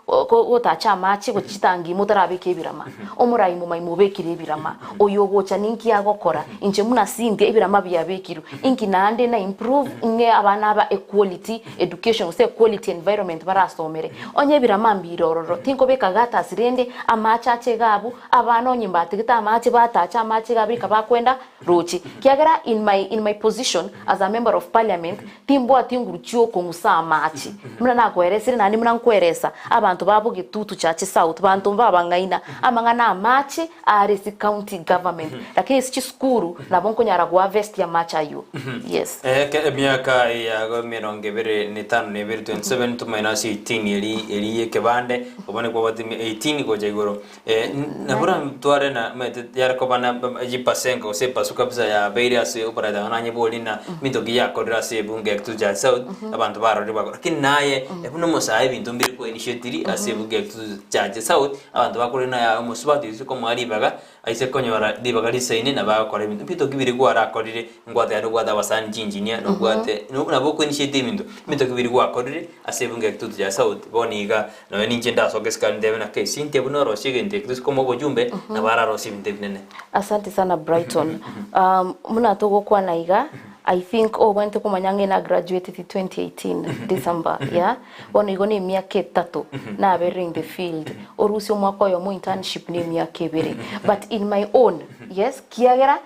Gotacha amache gochia chitangi ime otarabeka ebirama, omorai momaima obekire ebirama, oyo ogocha ninki agokora, inche buna Cynthia ebirama biabekirwe, inki naende na improve ng'e abana aba equality education gose equality environment barasomere. Onye ebirama mbire ororo, tinkobeka gutters rende amache ache iga abwo, abana onye mbatigete amache batache amache iga abwo rika bakwenda roche. Kiagera in my in my position as a member of parliament, Timbwati nguru chi'okong'usa amache, buna nakoeresire naende buna nkweresa abanto ba Bogetutu Church South, banto mbabang'aina amang'ana 'amache are ase county government, lakini ase chisukuru nabo nkonyara goharvest amache ayio. Yes. Eke emiaka yago emerongo ebere na etano na ebere, 27 to minus 18 eri eri y'ekebande, obone kwabwate 18 gocha igoro. Nabo oratware na omanyete yare koba na chipasenga gose epasu kabisa yabeire ase oboraita nonye bori na ebinto ki yakorire ase ebunge ya Kitutu Chache South, abanto barorire bakora. Lakini naye buna omosae ebinto mbire kwa initiatiri ase ebunge ya Kitutu Chache South, abanto bakorire naye omosubati oise komoa ribaga, aise konyora ribaga risaine nabo agokora ebinto. Ebinto ki biria kwarakorire, ngwate yaani obwate abasani chingineer, nobwate nabo oko initiate ebinto, ebinto ki biria gwakorire ase ebunge ya Kitutu Chache South, bono iga. Nonya ninche ndasoke isiko aria ntebe naki Cynthia buna orosie egento eke toise komoa obochumbe, nabo ararosie ebinto ebinene. Asante sana Brighton. Buna togokwana iga, I think obwenerete komanya ng'a na graduated 2018 December, yeah? Bono igo na emiaka etato naberire in the field, orusie omwaka oyomo internship na emiaka ebere. But in my own, yes, kiagera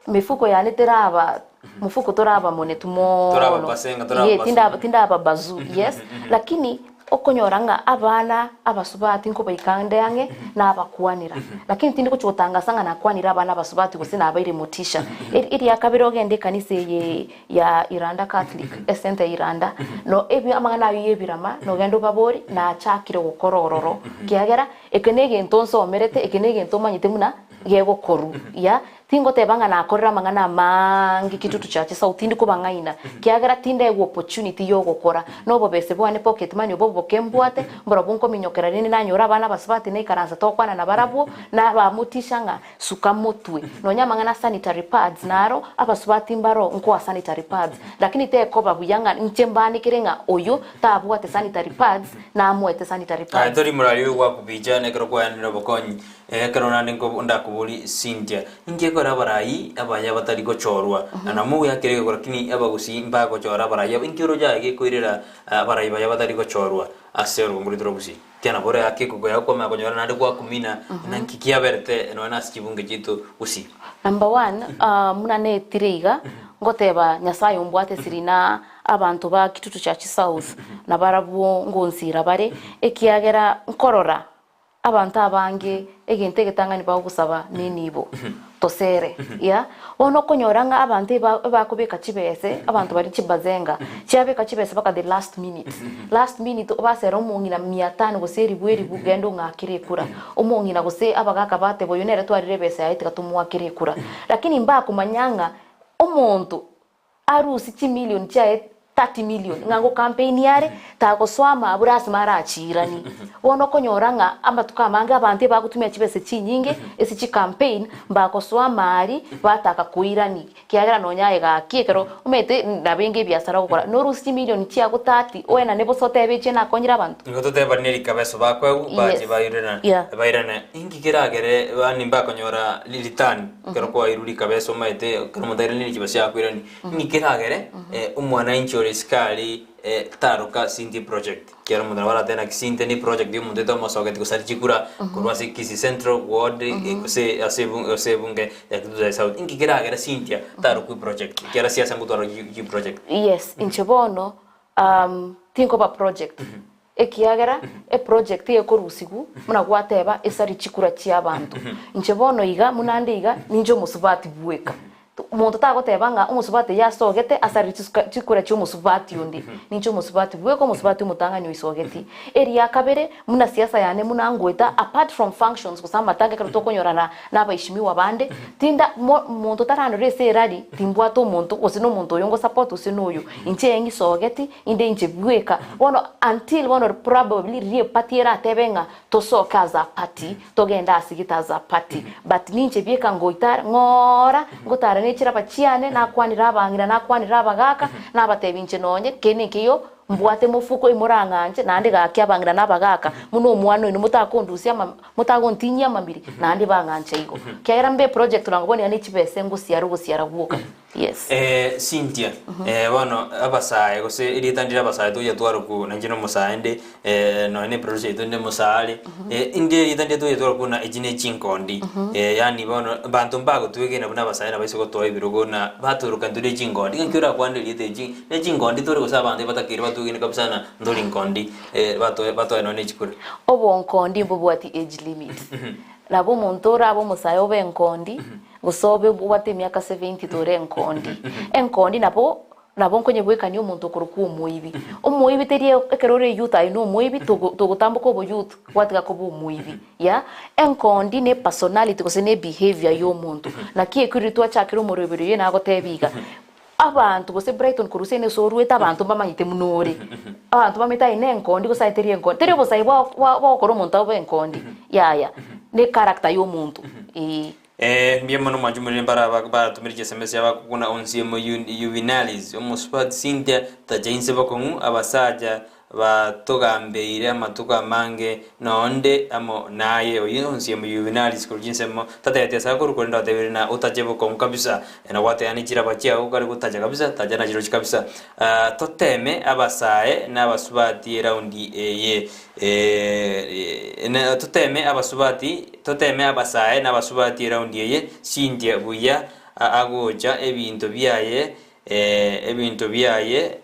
Mifuko yane teraba mufuko toraba monetu Toraba moono basenga, toraba ye basu. tindaba tindaba bazu yes lakini okonyora ng'a abana abasubati nkobaika nde ang'e nabakwanera lakini tindi gochia gotangasa ng'a nakwanire abana abasubati gose nabaire motisha. Eri eria kabere ogende ekanisa eye ya Iranda Catholic esenta ya Iranda no ebi amang'ana aywo ya ebirama nogende obabori nachakire gokora ororo kiagera eke na egento nsomerete eke na egento omanyete buna gegokorwa ya Tingoteba ng'a nakorire amang'ana amaange kitutu chia chisau, tindi kobang'aina, kiagera tindaegwa opportunity y'ogokora. Nobobese bwane pocket money obo oboke mbwate, mborobwo nkominyokera rende nanyora abana abasubati naikaransa tokwana nabarabwo, nabamotisha ng'a suka motwe. Nonya amang'ana a sanitary pads naro, abasubati mbaro nkoa sanitary pads, lakini tekoba buya ng'a inche mbanekere ng'a oyo tabwate sanitary pads namoete sanitary Aye pads. tori morari oyo gwakubicha nekero kwayanire obokonyi. Ekero naende ndakoborie Cynthia, inki ekore abarai abaya batari gochorwa? Na namogoyakera egekoro lakini abagusii mbagochora abarai aba, inki oroche aye gekoirera abarai baya batari gochorwa ase orogongo rwaito rwa Gusii? Kiana bore ake ekogoya kwamanya konyora naende gwakumina na nki kiaberete nonya na ase chibunge chiaito Gusii. Number one, buna netire iga, ngoteba Nyasaye ombwate siri na abanto ba Kitutu Church South, nabarabwo ngonsira bare, ekiagera nkorora Abanto abange egento egetang'ani bagogosaba nenibo, tosere, yeah. Bono okonyora ng'a abanto eba ebakobeka chibese, abanto baria chibazenga, chiabeka chibese mpaka the last minute, last minute obasera omong'ina mia tano gose eribu eribu genda ong'akere ekura, omong'ina gose abagaka bateba oyo nere twarire ebesa yaye tiga tomoakere ekura. Lakini mbakomanya ng'a omonto Arusie chimilion chiaye 30 million ng'a ngo campaign are tagosoa amabura lasima arachiiranie. Bono okonyora ng'a amatuko amange abanto ebagotumia chibesa chinyinge ase chicampaign mbagosoa amari bataka koirani kiagera nonya aye gaki ekero omanyete nabenge ebiasara ogokora norusie chimilion chiago 30 oenane bosa otebe echio nakonyire abanto. Nigo totebani rikabeso bakoegwa bache Yes. bairana Yeah. bairane inki keragere yaani mbakonyora return Ekero kwairwe rikabesa omanyete ekero omonto airanire chibesa chiakoirania, ninki keragere omwananchi ore isiko aria taroka Cynthia project? Ekiagera omonto nabo aratebe naki Cynthia ne project ya omonto oito omosogeti gose aria chikura korwa ase Kisii Central ward gose ase ebu ase ebunge ya Kitutu South. Inki keragere Cynthia tarokwa eproject? Ekiagera siasa ngotwara chiproject. Yes, inche bono tinkoba project. Ekiagera eproject ekorusigwu buna gwateba esari chikura chiabanto. Inche bono iga buna nde iga ninche omosubati bweka. Monto tagoteba ng'a omosubati oyio asogete asarire chisuka chikura chia omosubati onde. Ninche omosubati bweka omosubati omotang'ani oisogeti. Eria kabere buna siasa yane buna ngoeta apart from functions gose amatanga ekero tokonyorana na abaishimiwa bande, tinda mo monto taranore ase erari timbwate omonto gose na omonto oyo ngosupport gose na oyo. Inche eng'isogeti. Inde inche bweka. Bono until bono probably riria eparty eratebe ng'a tosoke as a party, togende ase gete as a party. But ninche bieka ngoita ng'oora, ngotara ne chiraba chiane, nakwanera abang'ina, nakwanera abagaka, nabatebia inche nonye kende nkeiyo. Mbwate mofuko imorang'anche, naende gaki abang'ina na abagaaka, buna omwana oino, motakondusia ama motagontinyia amamiri, naende bang'anche igo. Ekiagera mbe eproject nabo bono iga ne chibesa engosiara ogosiara gwoka. Yes. Eh, Cynthia, eh, bono abasae gose erieta ndire abasae tocha twarokwa nainche na omosae nde eh, nonya na eproducer yaito nde omosae are, eh, inde erieta ndire tocha twarokwa buna echi ne chinkondi, eh, yaani bono abanto mbagotwegena buna abasae nabaise gotoa ebirogo na batoroka intwe ne chinkondi, ng'aki orakwane erieta echi ne chinkondi tore gose abanto batakeire batwegene kabisa ng'a ntori nkondi eh, batoe batoe nonya ne chikura. Obonkondi mbobwati age limit. Nabo omonto orabe omosae obe enkondi, Gose obe obwate emiaka 70 tore enkondi. Enkondi nabo nabo nkonyebwekania omonto okorokwa omoibi. Omoibi teri ekero ore youth aye na omoibi togo togotamboka oboyouth gwatiga koba omoibi yeah. Enkondi ne personality gose ne behaviour ya omonto. Naki ekio riria twachakire omoroberi oye nagotebia iga, abanto gose Brighton korwa ase ase orwete abanto mbamanyete buna ore. Abanto bamanyete aye ne enkondi gose aye teri enkondi. Teri obosae bwa bwa bogokora omonto abe enkondi yaya, ne character ya omonto eeh. Ee, mbuya mono mwanche omoriri mbare aba baratomire chiSMS abakokuna onsiemo Yuvinalis, omosubati Cynthia tacha inse bokong'u abasacha batogambeire amatuko amange nonde amo naye oyio onsiemo Yuvinalis korwa chinsemo tatebeti ase akorwa korende otebire na otache bokong'u kabisa na gwateana chiraba chiago kare gotacha kabisa tacha nachirochio kabisa Ah, toteme abasae na abasubati eraundi eye Eh, toteme abasubati Toteme abasae na abasubati eraundi eye, Cynthia buya agocha ebinto biaye ebinto biaye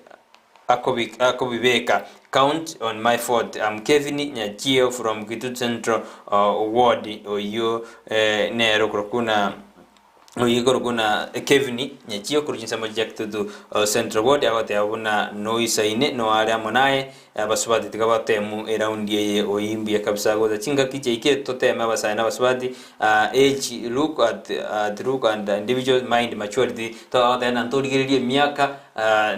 akobibeka count on my fault am Kevin Nyachio from Kitutu Central ward oyio nere okorokwa buna Oyio ikorokwa buna Kevin Nyachio korwa chinsemo chia Kitutu Central Ward agoteba buna noisaine noare amo naye abasubati tiga batemu eraundi eye oyio mbuya kabisa gocha chingaki chiaikire toteme abasae na abasubati age look at at look and individual mind maturity togoteba na ntorigererie emiaka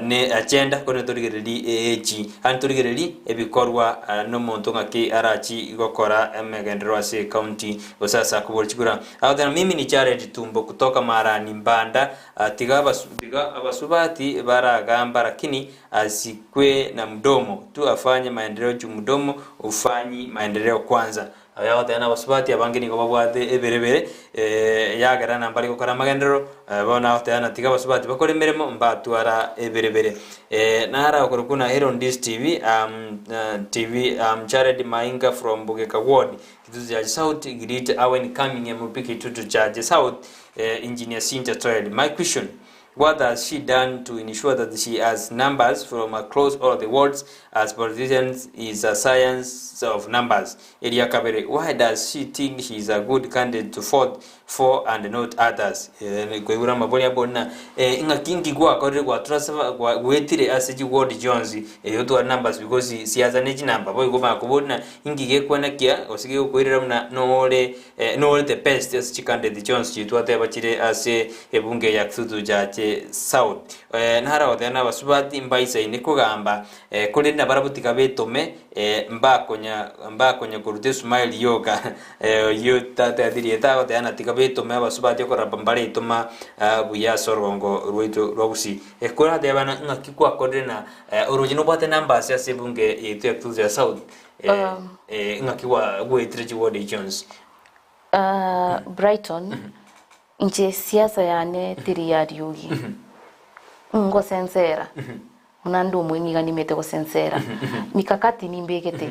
ne agenda korende torigererie age yaani torigererie ebikorwa nomonto ng'aki arachi gokora emegenderero ase ecounty gose ase akobora chikura. Agoteba, Mimi ni Jared Tumbo kutoka Marani Mbanda, tiga tiga abasubati baragamba lakini asikwe na mdomo tu afanye maendeleo juu mdomo hufanyi maendeleo kwanza. Oyo agoteba na abasubati abange nigo babwate eberebere yagera na mbare gokora amagenderero bono agoteba na tiga abasubati bakore emeremo mbatwara eberebere. Nara okorokwa na Heron Dis TV, TV, I'm Jared Mainga from Bugeka Ward. Kitutu Chache South greet our incoming MP Kitutu Chache South Engineer Cynthia Toel. My question, what has she done to ensure that she has numbers from across all the wards as politicians is a science of numbers? Eria kabere, why does she think she is a good candidate to vote for and not others? Koigure amabori abwo na ng'aki nki gwakorire gwatrasfa gwetire ase chiward chionsi erio otware numbers because siasa ne chinamba boigo bakoboria na Inki gekwenekia gose gegokoirera buna nore nore the best ase chicandidate chionsi chiria twateba chire ase ebunge ya Kitutu Chache South? Nare goteba nabasubati mbaisaine kogamba korende nabarabwo tiga betome mbakonya mbakonya koruta esmile yoka oyio tatebeti rieta agoteba ng'a tiga betome abasubati okorora mbaretoma buya ase orogongo rwaito rwa Gusii. Koratebana ng'aki kwakorire na oroche nobwate numbers ase ebunge yaito ya Kitutu Chache South Ng'aki gwaetire chiward echio chionsi? Brighton, inche siasa yane teri ya riogi, ngosensera buna nde omoing'i iga nimete gosensera, mikakati nimbegete,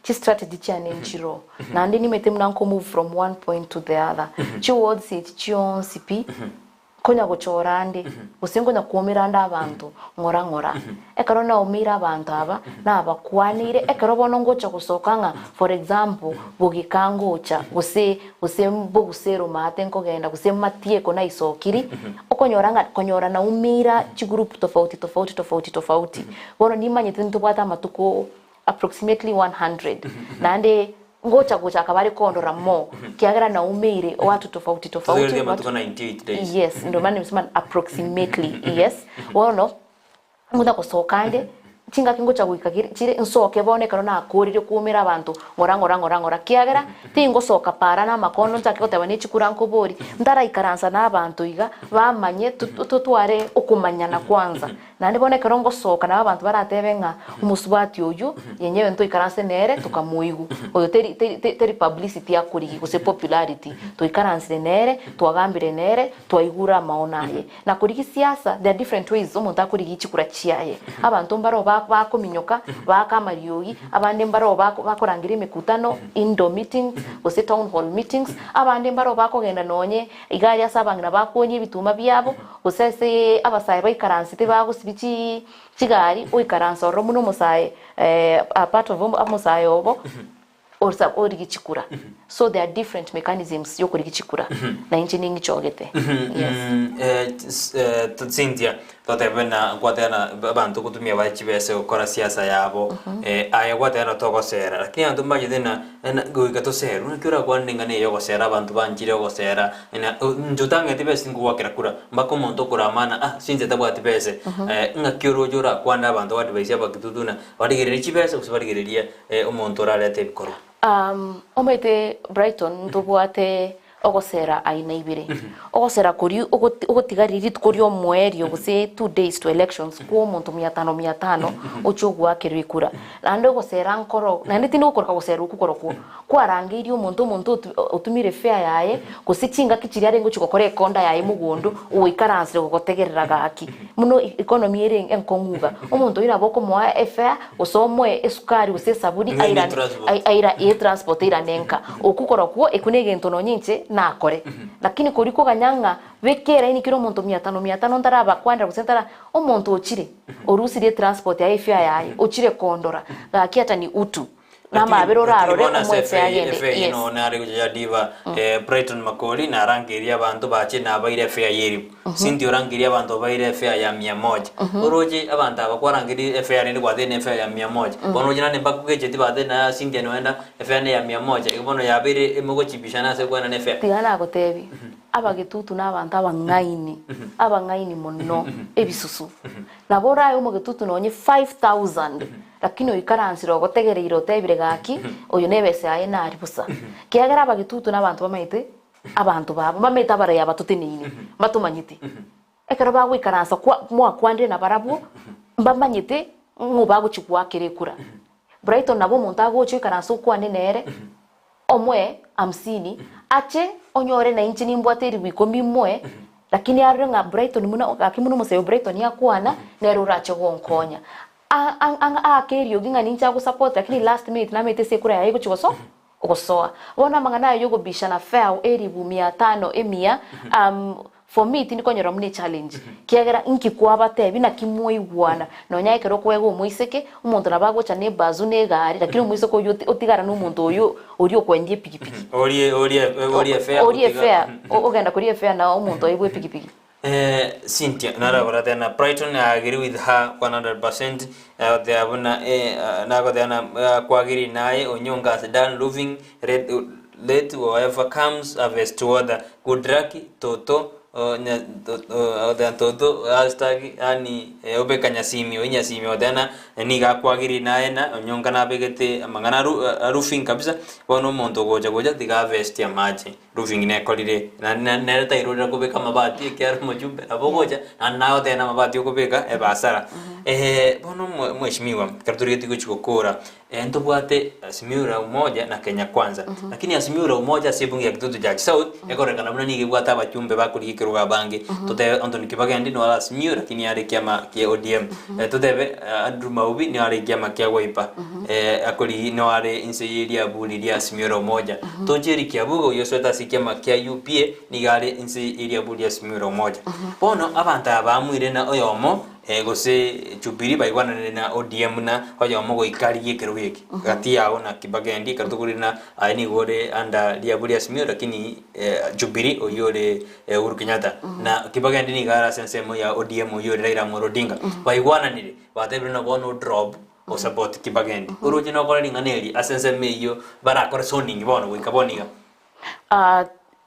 chistrategy chiane nchiroo, naende nimete buna nko move from one point to the other, chiwards echi chionsi pi. Nkonya gochora ande, gose nkonya kwomera ande abanto ng'ora ng'ora. Ekero naomeire abanto aba, nabakwaneire, ekero bono ngocha gosoka ng'a for example, bogeka ngocha, gose gose mbogusero maate nkogenda, gose matieko naisokiri, okonyora ng'a konyora naumeira chigroup tofauti tofauti tofauti tofauti. Bono nimanyete ntobwate amatuko approximately 100 naende ngocha gochaka bare kondora more kiagera naumeire watu tofauti tofauti Totegereti watu amatuko 98 days. yes ndo maana nimesema approximately yes bono ngocha gosoka ande. Chingaki ngocha goika chire nsoke bono ekero nakorire koumera abanto ng'ora ng'ora ng'ora ng'ora kiagera tingosoka para na amakondo nchake goteba ne chikura nkobori ntaraikaransa na abanto iga bamanye totware okomanyana kwanza naende bono ekero ngosoka nabo abanto baratebe ng'a omosubati oyio yenyewe ntoikaranse nere tokamoigwa oyo teri teri teri publicity akorigia gose popularity toikaransire nere twagambire nere twaigure amaono aye. Na korigia siasa, there are different ways omonto akorigia chikura chiaye. Abanto mbaroo bakominyoka, baaka amariogi, abande mbaroo bakorangeria emekutano, indoor meetings, gose town hall meetings, abande mbaroo bakogenda nonye iga aria ase abang'ina bakonia ebituma biabo, gose ase abasae baikaransete bagosibia chii chigari, oikaransa ororo buna omosae a part of omosae obo. Orsa origie chikura so there are different mechanisms yokorigia chikura na inche ning'ichogete yes. Cynthia totebe na gwateba na abanto gotumia bare chibesa gokora siasa yabo aye gwateba na togosera lakini abanto mbachete na goika toserwe naki orakwane ring'ana eri ogosera abanto banchire ogosera na inche otang'eti besa tingogwakera kura mpaka omonto okoramana ah Cynthia tabwati besa ng'aki oroche orakwane abanto oadvise abakitutu na barigererie chibesa gose barigererie Omonto orarete ebikorwa. Omanyete Brighton ntobwate ogosera aina ibere. Ogosera koria ogotigaria rituko ria omoerio gose 2 days to elections kwa omonto mia tano mia tano ochie ogoakerwa ekura. Naende ogosera nkoro naende tindi gokoroka gosera okwo korokwo kwarangeirie omonto omonto otumire fare yaye gose chingaki chiria arenge gochia gokora ekonda yaye mogondo oikaransire gogotegerera gaki. Buna economy ere enkong'u iga, omonto oyio nabo okomoa efare gose omoe esukari gose esabuni Ng'ende airane transport. ai- aira ee transport airane nka. Okwo korokwo ekio na egento nonye inche nakore. Lakini koria koganya ng'a beka eraini kera omonto mia tano mia tano ntarabakwanera gose ntara, omonto ochire orusirie etransport yaye efare yaye, ochire kondora, gaki acha ni utu. Namaabera orarore omoefe agende. Efe Yes. no nare gocha ya diva Brighton Makori narangeria abanto bache nabaire efe ya yeribu Cynthia orangeria abanto baire efe ya mia moja oroche abanto aba kwarangeria efe rende gwatebire ne efe ya mia moja bono oroche naende mbakogecheti batebire na Cynthia noenda efe ne ya mia moja igo bono yabeire emogochibishana ase koenana efe Tiga nagotebi, abagetutu na abanto abang'aini, abang'aini mono, ebisusu. Nabo orae omogetutu nonye 5000 Lakini oikaransire ogotegereire otebire gaki, oyo nebesa yaye nari bosa. Kiagera abagetutu nabanto bamaete abanto babo, mbamaete abarai aba toteneine, mbatomanyeti. Ekero bagoikaransa kwa mwakwanire nabarabwo, mbamanyete ng'o bagochia goakera ekura. Brighton nabo omonto agocha oikaranse okwane nere, omoe hamsini, ache onyore nainche nimbwate eribu ikomi moe, lakini arore ng'a Brighton buna gaki buna omosae o Brighton akwana, nere orache gonkonya. Aake eriogi ng'a ninche agosupport lakini last minute namanyete ase ekura yaye egochi goso gosoa. Bono amang'ana aya yogobishana fare eribu mia tano emiya for me tindi konyora buna echallenge kiagera nki kwabatebia naki mwaigwana nonya ekero okoega omoiseke omonto nabo agocha na ebazu na egari lakini omoiseke oywo otigara na omonto oywo oria okoendia epikipiki. Orie orie orie efare Orie efare ogenda koria efare na omonto oye bwa epikipiki. Cynthia narabora tena Brighton I agree with her 100% agoteba buna nagoteba na kwagiri naye onyonga has done roofing let, let whoever comes harvest water good luck toto agoteba toto hashtag yani obeka nyasimi oyi nyasimi agoteba na nigo akwagiri naye na onyonga nabegete amang'ana a roofing kabisa bono omonto ogocha gocha tiga harvest amache. Roofing nekorire, naende nere tairorera kobeka amabati ekiagera omochumbe nabo ogocha naende nagoteba na amabati okobeka ebe hasara. Bono mheshimiwa, ekero torigetie gochia gokora, ntobwate Azimio la Umoja na Kenya Kwanza, lakini Azimio la Umoja ase ebunge ya Kitutu Church South, ekororekana buna nigo ebwate abachumbe bakorigia ekerogo abange. Totebe Anthony Kibagendi nore Azimio lakini are ekiama kia ODM. Totebe Andrew Maubi nigo are ekiama kia Wiper. Akorigia nigo are inse ye riaburi ria Azimio la Umoja. Toche Eric Abuga oyio osoete ase ekiama kia UPA nigo are inse ye riaburi ria Azimio la Umoja. Bono abanto aba baamuire na oyomo gose Jubilee baigwananire na ODM na oyomo goika arigie ekerogo eke gati yao na Kibagendi ekero tokorire na aye nigo ore under riaburi ria Azimio lakini Jubilee oyio ore Uhuru Kenyatta na Kibagendi nigo are ase ensemo ya ODM oyio ore Raila Amolo Odinga. Baigwananire batebire na bono odrop Osapoti kibagendi. Oroche nokore ring'ana eri ase ensemo eyio barakore zoning bono goika bono iga.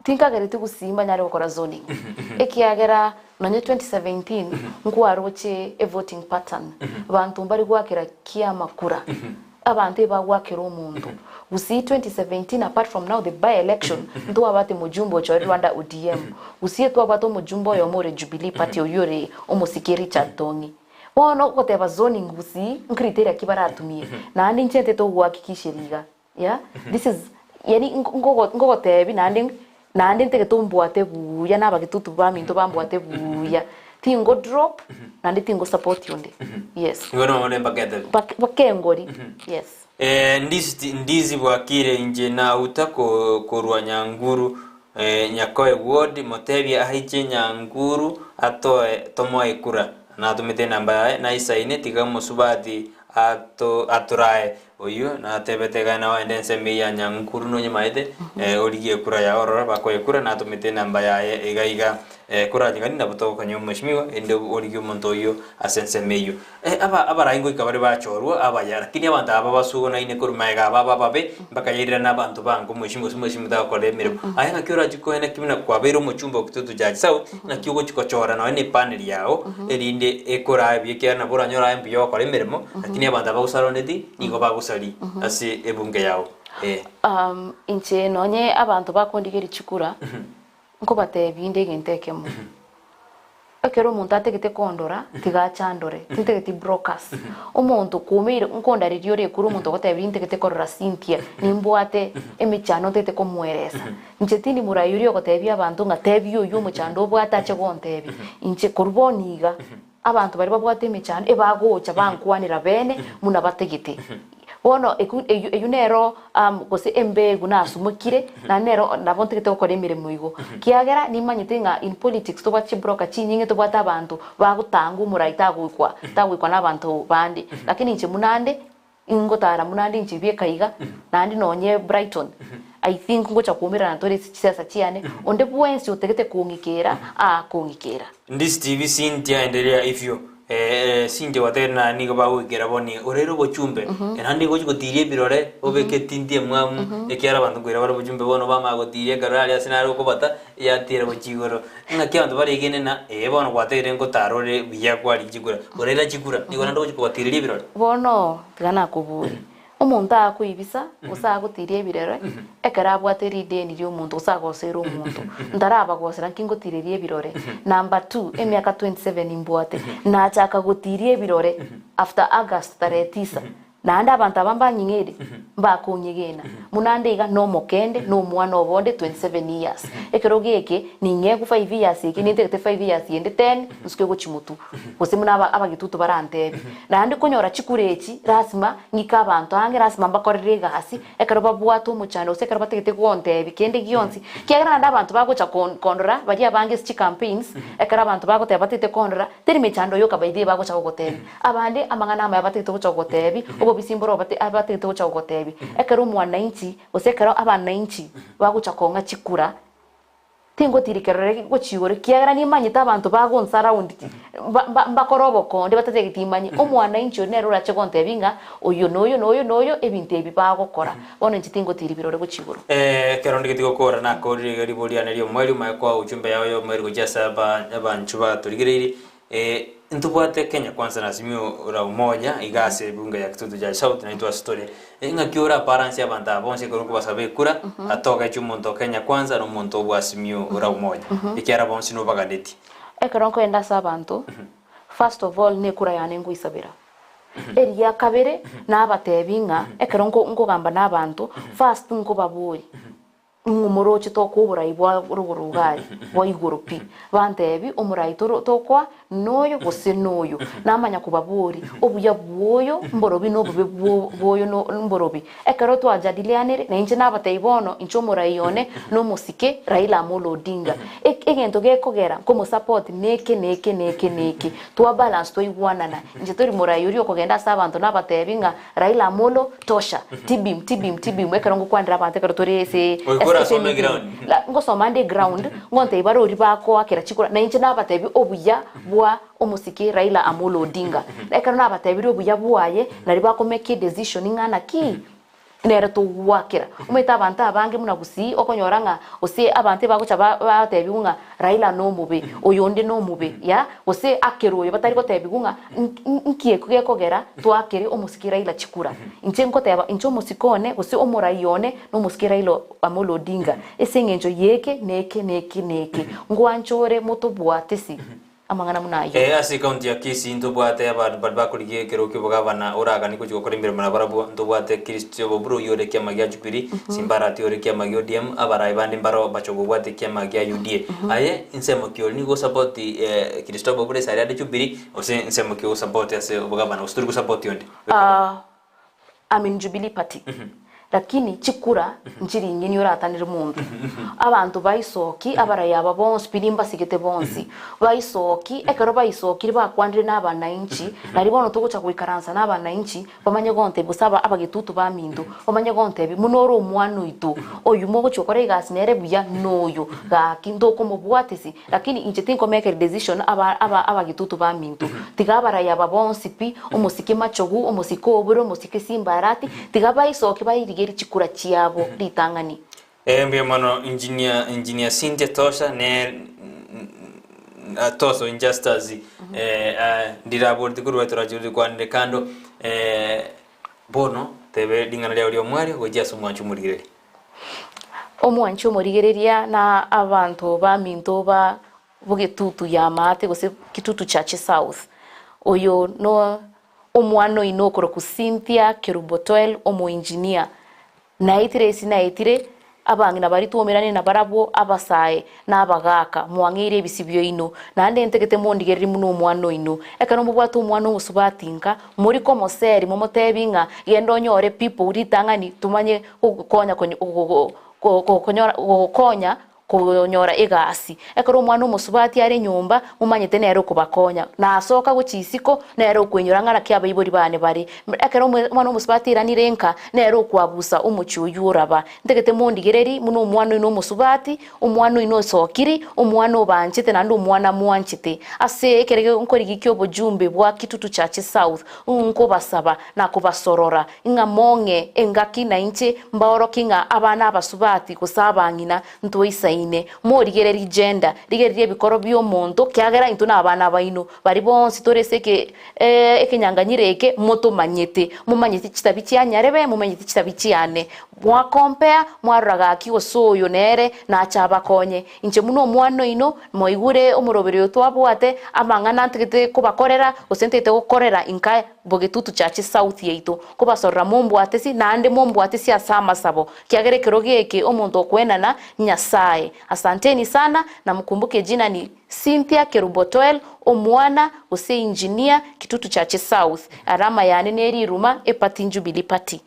Tinkagereti gusii mbanyare gokora zoning ekiagera nonye 2017 nkwaroche e voting pattern banto mbari goakera kiama kura abanto ebagwakera omonto gusii 2017 apart from now the by election ntwabate mojumbe ochorirwe under ODM gusii etwabwate omojumbe oyomo ore Jubilee party oywo ore omosike Richard Tong'i bono ogoteba zoning gusii ncriteria ki baratumie naende inche ntete ogohakikisheria iga. Yeah, this is yani nkogo nkogotebi naende naende ntagete ombwate buya na abagitutu baminto bambwate buya, tingo drop naende tingo support onde, yes. Igo nore mpaka etebe. Bak bakengori, yes. Eh, ndizi ndizi bwakire inche nauta ko korwa Nyanguru eh, Nyakoe ward motebie aiche Nyanguru atoe tomoe kura natomete enamba yaye naisaine tiga mosubati ato atorae Oyio natebete iga nao ende ensemo eyio ya Nyankuru nonyemaete, origie ekura yao ororo bakoe ekura natomete enamba yaye iga iga koranyegani nabo togokonya omweshimiwa erinde origie omonto oyio ase ensemo eyio. Aba abarai ngoika bare bachorwa abaya lakini abanto aba basugunaine korwa magega aba aba ababe mpaka yairirane abanto bango omweshimiwa gose omweshimiwa tagokora emeremo. Aye ng'aki orachie koenda ki buna kwabeire omochumba o Kitutu Church South Naki ogochia gochora nonya ne epaneli yao, erinde ekorae buya, ekiagera nabo oranyore aye mbuya ogokora emeremo, lakini abanto aba bagosarondeti nigo bagosaria ase ebunge yao. Eh. Inche nonye abanto bakondigeria chikura, nkobatebia inde egento ekemo, ekero omonto atagete kondora, tiga ache andore, tintageti brokers. Omonto kwaumeire nkondareria ore ekura omonto ogotebirie ntagete korora Cynthia, nimbwate emechando ntagete komoeresa. Inche tindi morai oria ogotebia abanto ng'a tebia oyio omochando obwate ache gontebia. Inche korwa bono iga, abanto baria babwate emechando ebagocha bankwanera bene buna batagete. Bono eku eyio eyio nero gose embegu nasumokire, naende nero nabo ntagete gokora emeremo igo. Kiagera nimanyete ng'a in politics tobwate chibroker chinyinge tobwate abanto bagotanga omorai tagoikwa tagoikwa na abanto bande. Lakini inche buna ande, Ingotara buna ande inche bieka iga, naende nonye Brighton, I think ngocha koumerana tore ase chisiasa chiane, onde bwensi otagete kong'ikera, aa kong'ikera. Ndisi TV Cynthia endelea ifyo eh, Cynthia gwateire na nigo bagoikera boni oreire obochumbe naende gochi gotiria ebirore obeke etinti emwamu ekiagera abanto nkoira bare obochumbe bono bamanya gotiria ekero aria ase nare okobata yatira gochia igoro ng'aki abanto baregene na ee bono gwateire ngotara ore buya kwarigia chikura oreira chikura nigo naende ogochi kobatireria ebirore. Bono tiga nakoborie, omonto akoibisa gose agotiria ebirore ekero abwate rideni riomonto gose agoseire omonto, ntarabagosera nki ngotireria ebirore? Number two, emiaka 27 mbwate, nachaka gotiria ebirore after August tarehe tisa, Naende abanto aba mbanying'eire, mbakonyegena, buna nde iga nomokende, na omwana obo onde 27 years. Ekero geke, ning'egwe five years eke, nintegete five years ende ten, nsuke gochia motwe. Gose buna aba abagetutu barantebie. Naende konyora chikura echi, lasima ng'ike abanto ang'e, lasima mbakorere egasi, ekero babwate omochando gose ekero batagete gontebia kende gionsi, ekiagera naende abanto bagocha kon kondora, baria abange ase chicampaigns, ekero abanto bagoteba batagete kondora, teri mechando yoka by the way bagocha gogotebia. Abande amang'ana amaya batagete gocha gogoteebia, obobisi mboro batagete gocha gogoteebia. Ekero omwananchi, gose ekero abananchi bagocha kong'a chikura, tingotiri kerore gochia igoro, ekiagera nimanyete abanto bagonsurround mbakore obokonde batatageti imanye. Omwananchi oria nere orache gontebia ng'a oyo na oyo na oyo na oyo ebinto ebi bagokora. Bono inche tingotiri birore gochia igoro. Ekero ndigeti gokora nakorire iga ribori riane ri'omoerio, omanye koa ujumbe yao y'omoerio gochia ase abanchwa batorigereirie. Ntobwate Kenya Kwanza na Azimio la Umoja iga ase ebunge ya Kitutu Chache South naintwe ase tore. Ng'aki orabalansie abanto aba bonsi ekero okobasaba ekura, atogeche omonto o Kenya Kwanza na omonto obwa Azimio la Umoja, ekiagera bonsi nobaganetie. Ekero nkoenda ase abanto, first of all nekura yane ngoisabera. Eria kabere, nabatebi ng'a ekero nkogamba na abanto, first nkobaboria. Ng'o moroche tokoa oborai bwa rogoro iga aria bwa igoro pi? Bantebi, Omorai toro tokoa noyo gose noyo. Namanya kobaboria, Obuya bw'oyo mborobi na obobe bw'oyo mborobi? Ekero twajadilianire, na inche nabatebia bono, inche omorai one nomosike Raila Amolo Odinga. Egento gekogera nkomosupport neke neke neke neke. Twa balance twaigwanana. Inche tori morai oria okogenda ase abanto nabatebi ng'a Raila Amolo, tosha, tibim, tibim, tibim, ekero ngokwanera abanto ekero tore ase Goika ase orasome meeting. ground. La, ngosoma nde ground, ngontebia bare oria bakoakera chikura, na inche nabatebia obuya bwa omosike Raila Amolo Odinga. Ekero nabatebirie obuya bwaye, naria bakomake decision ng'a naki. Nere togwakera. Omanyete abanto abange buna Gusii okonyora ng'a gose abanto ebagocha ba batebiwa ng'a Raila nomobe, oyonde nomobe ya, gose akere oyo batari gotebiwa ng'a nki ekio gekogera twakere omosike Raila chikura. Inche nkoteba inche omosike one gose omorai one nomosike Raila Amolo Odinga ase eng'encho yeke neke neke neke. Ngwancha ore motobwatesi. Amang'ana buna ayio. Ee, ase ekaunti ya Kisii ntobwate abanto baria bakorigia ekero ki'obogavana oraganie gochia gokora emeremo nabarabwo. Ntobwate Kristo Obure oyio ore ekiama gia Jubilee, Simba Arati ore ekiama gia ODM, abarai bande mbaro bacha kobwata ekiama gia UDA. Aye ensemo ki ore? Nigo osapoti Christopher Obure ase aria ande Jubilee gose ensemo ki ogosapoti ase obogavana gose tori gosapoti onde? I'm in Jubilee party lakini chikura nchiri ing'eni oratanere monto. Abanto baisoki abarai aba bonsi pi nimbasigete bonsi, baisoki ekero baisokire bakwanire na abanainchi nari bono togocha goikaransa na abanainchi bamanye gontebia gose aba abagetutu baminto bamanye gontebia buna ore omwana oito oywo mogochia gokora egasi nere buya noyo gaki ntokomobwatisi Lakini inche tinkomekera decision aba aba abagitutu baminto. Tiga abarai aba bonsi pi, omosike machogu, omosike obure, omosike simbarati, tiga baisoke bairigerie chikura chiabo ritang'ani. Ee mbuya mono engineer engineer Cynthia Tosha ne Toso Injustus eh, ndiraboreti korwa torachi rikwanire kando eh, bono tebe ring'ana riao ri'omwario gochia ase omwancho omorigereria. Omwanchi omorigereria na abanto baminto ba bogetutu ya maate gose Kitutu Church South. Oyo no omwana oino okorokwa Cynthia Kerubo Toel omoengineer. Naetire esi naetire abang'ina baria twaumeranire nabarabwo abasae na abagaaka, mwang'eire ebisibio oino, naende ntagete mondigererie buna omwana oino. Ekero mobwate omwana omosubati nka, mori komoseri momotebi ng'a genda onyore people ritang'ani tomanye gokonya gokonya konyora egasi. Ekero omwana omosubati are nyomba, momanyete nere okobakonya, nasoka gochia isiko, nere okoinyora ng'a naki abaibori bane bare. Ekero omwana omosubati airanire nka, nere okwabusa omochie oywo oraba. Ntagete mondigererie buna omwana oino omosubati, omwana oino osokiri, omwana obanchete naende omwana mwanchete. Ase ekerego nkorigia ki'obojumbe bwa Kitutu Church South, nkobasaba na kobasorora ng'a mong'e engaki nainche mbaorokie ng'a abana abasubati gose abang'ina ntwaisaine. Morigererie gender, rigereria ebikoro bi'omonto, kiagera intwe nabana baino, baria bonsi tore ase eke ekenyanganyiro eke motomanyete. Momanyete chitabi chia nyarebe, momanyete chitabi chiane. Mwakompea, mwarora gaki gose oyo nere nache abakonye. Inche buna omwana oino, moigure omoroberi oyo twabwate, amang'ana ntagete kobakorera, gose ntagete gokorera inka Bogetutu Church South yaito, kobasorora mombwatesi, naende mombwatesi ase amasabo, kiagera ekerogo eke omonto okoenana Nyasae. Asanteni sana, na mkumbuke jina ni Cynthia Kerubo Toel, omwana, gose engineer, Kitutu Church South. Alama yane neriruma, eparty Jubilee Party.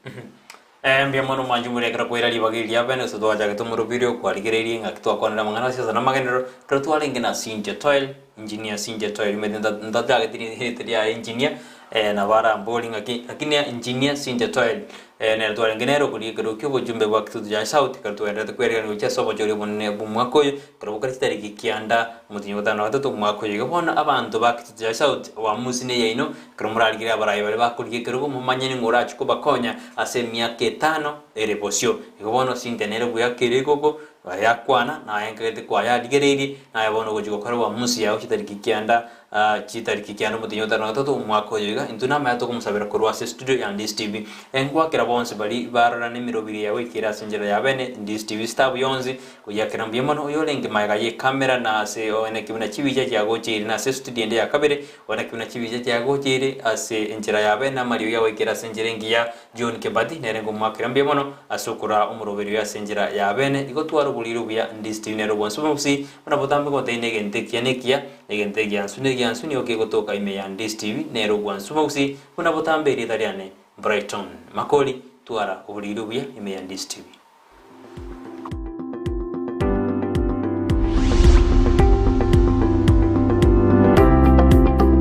Ee, mbuya mono mwanche omorero ekero kwaira ribaga eri ria bene, gose twachagete omorobiri okwarigereirie ng'aki twakwanire amang'ana ase ase namagenderero, ekero twarenge na Cynthia Toel, engineer Cynthia Toel, omanyete nta ntachageti rieta riaye engineer, nabo arambori ng'aki, lakini engineer Cynthia Toel, nere twarenge nere okoria ekero kia obochumbe bwa Kitutu Church South, ekero twagendererete kweregania gochia ase obochori obonene bw'omwaka oyo, ekero bokare chitariki kianda, omotienyi o gatano na gatato omwaka oyo. Iga bono abanto ba Kitutu Church South, oamusi neyaino, Ekero morarigererie abarai baria bakorigia ekerogo, momanye ning'o orachie kobakonya ase emiaka etano ere bosio. Igo bono Cynthia nere buya kera ekoko yakwana, naye nkagete kwayarigereirie, naye bono ogochia gokora uamuzi yao chitariki kianda chitariki kianda omotienyi o gatano na gatato omwaka oyo iga. Intwe namaya tokomosabera korwa ase estudio ya Ndisi TV. Engwakera bonsi baria barora nemerobiri yago ekere ase enchera ya bene, Ndisi TV staff yonsi, Goiakera mbuya mono oyorenge magega y'ekamera na ase oeneki buna chibicha chiagocheire na ase estudio ende ya kabere Bono ekio nachibicha chiagocheire ase enchera yabe, na amariogi agoikera ase enchera engiya. John Kebati nere ngomoakera mbuya mono ase okoraa omoroberio oyo ase enchera y'abeene. Igo tware oboriri obuya Ndistiri nere obwansu bw'omogusii, buna botambe gotebia negento ekiya nekiya, na egento egiansu negiansu nigo kegotoka ime ya Ndistiri nere obwansu bw'omogusii, buna botambe erieta riane Brighton Makori. Twara oboriri obuya ime ya Ndistiri.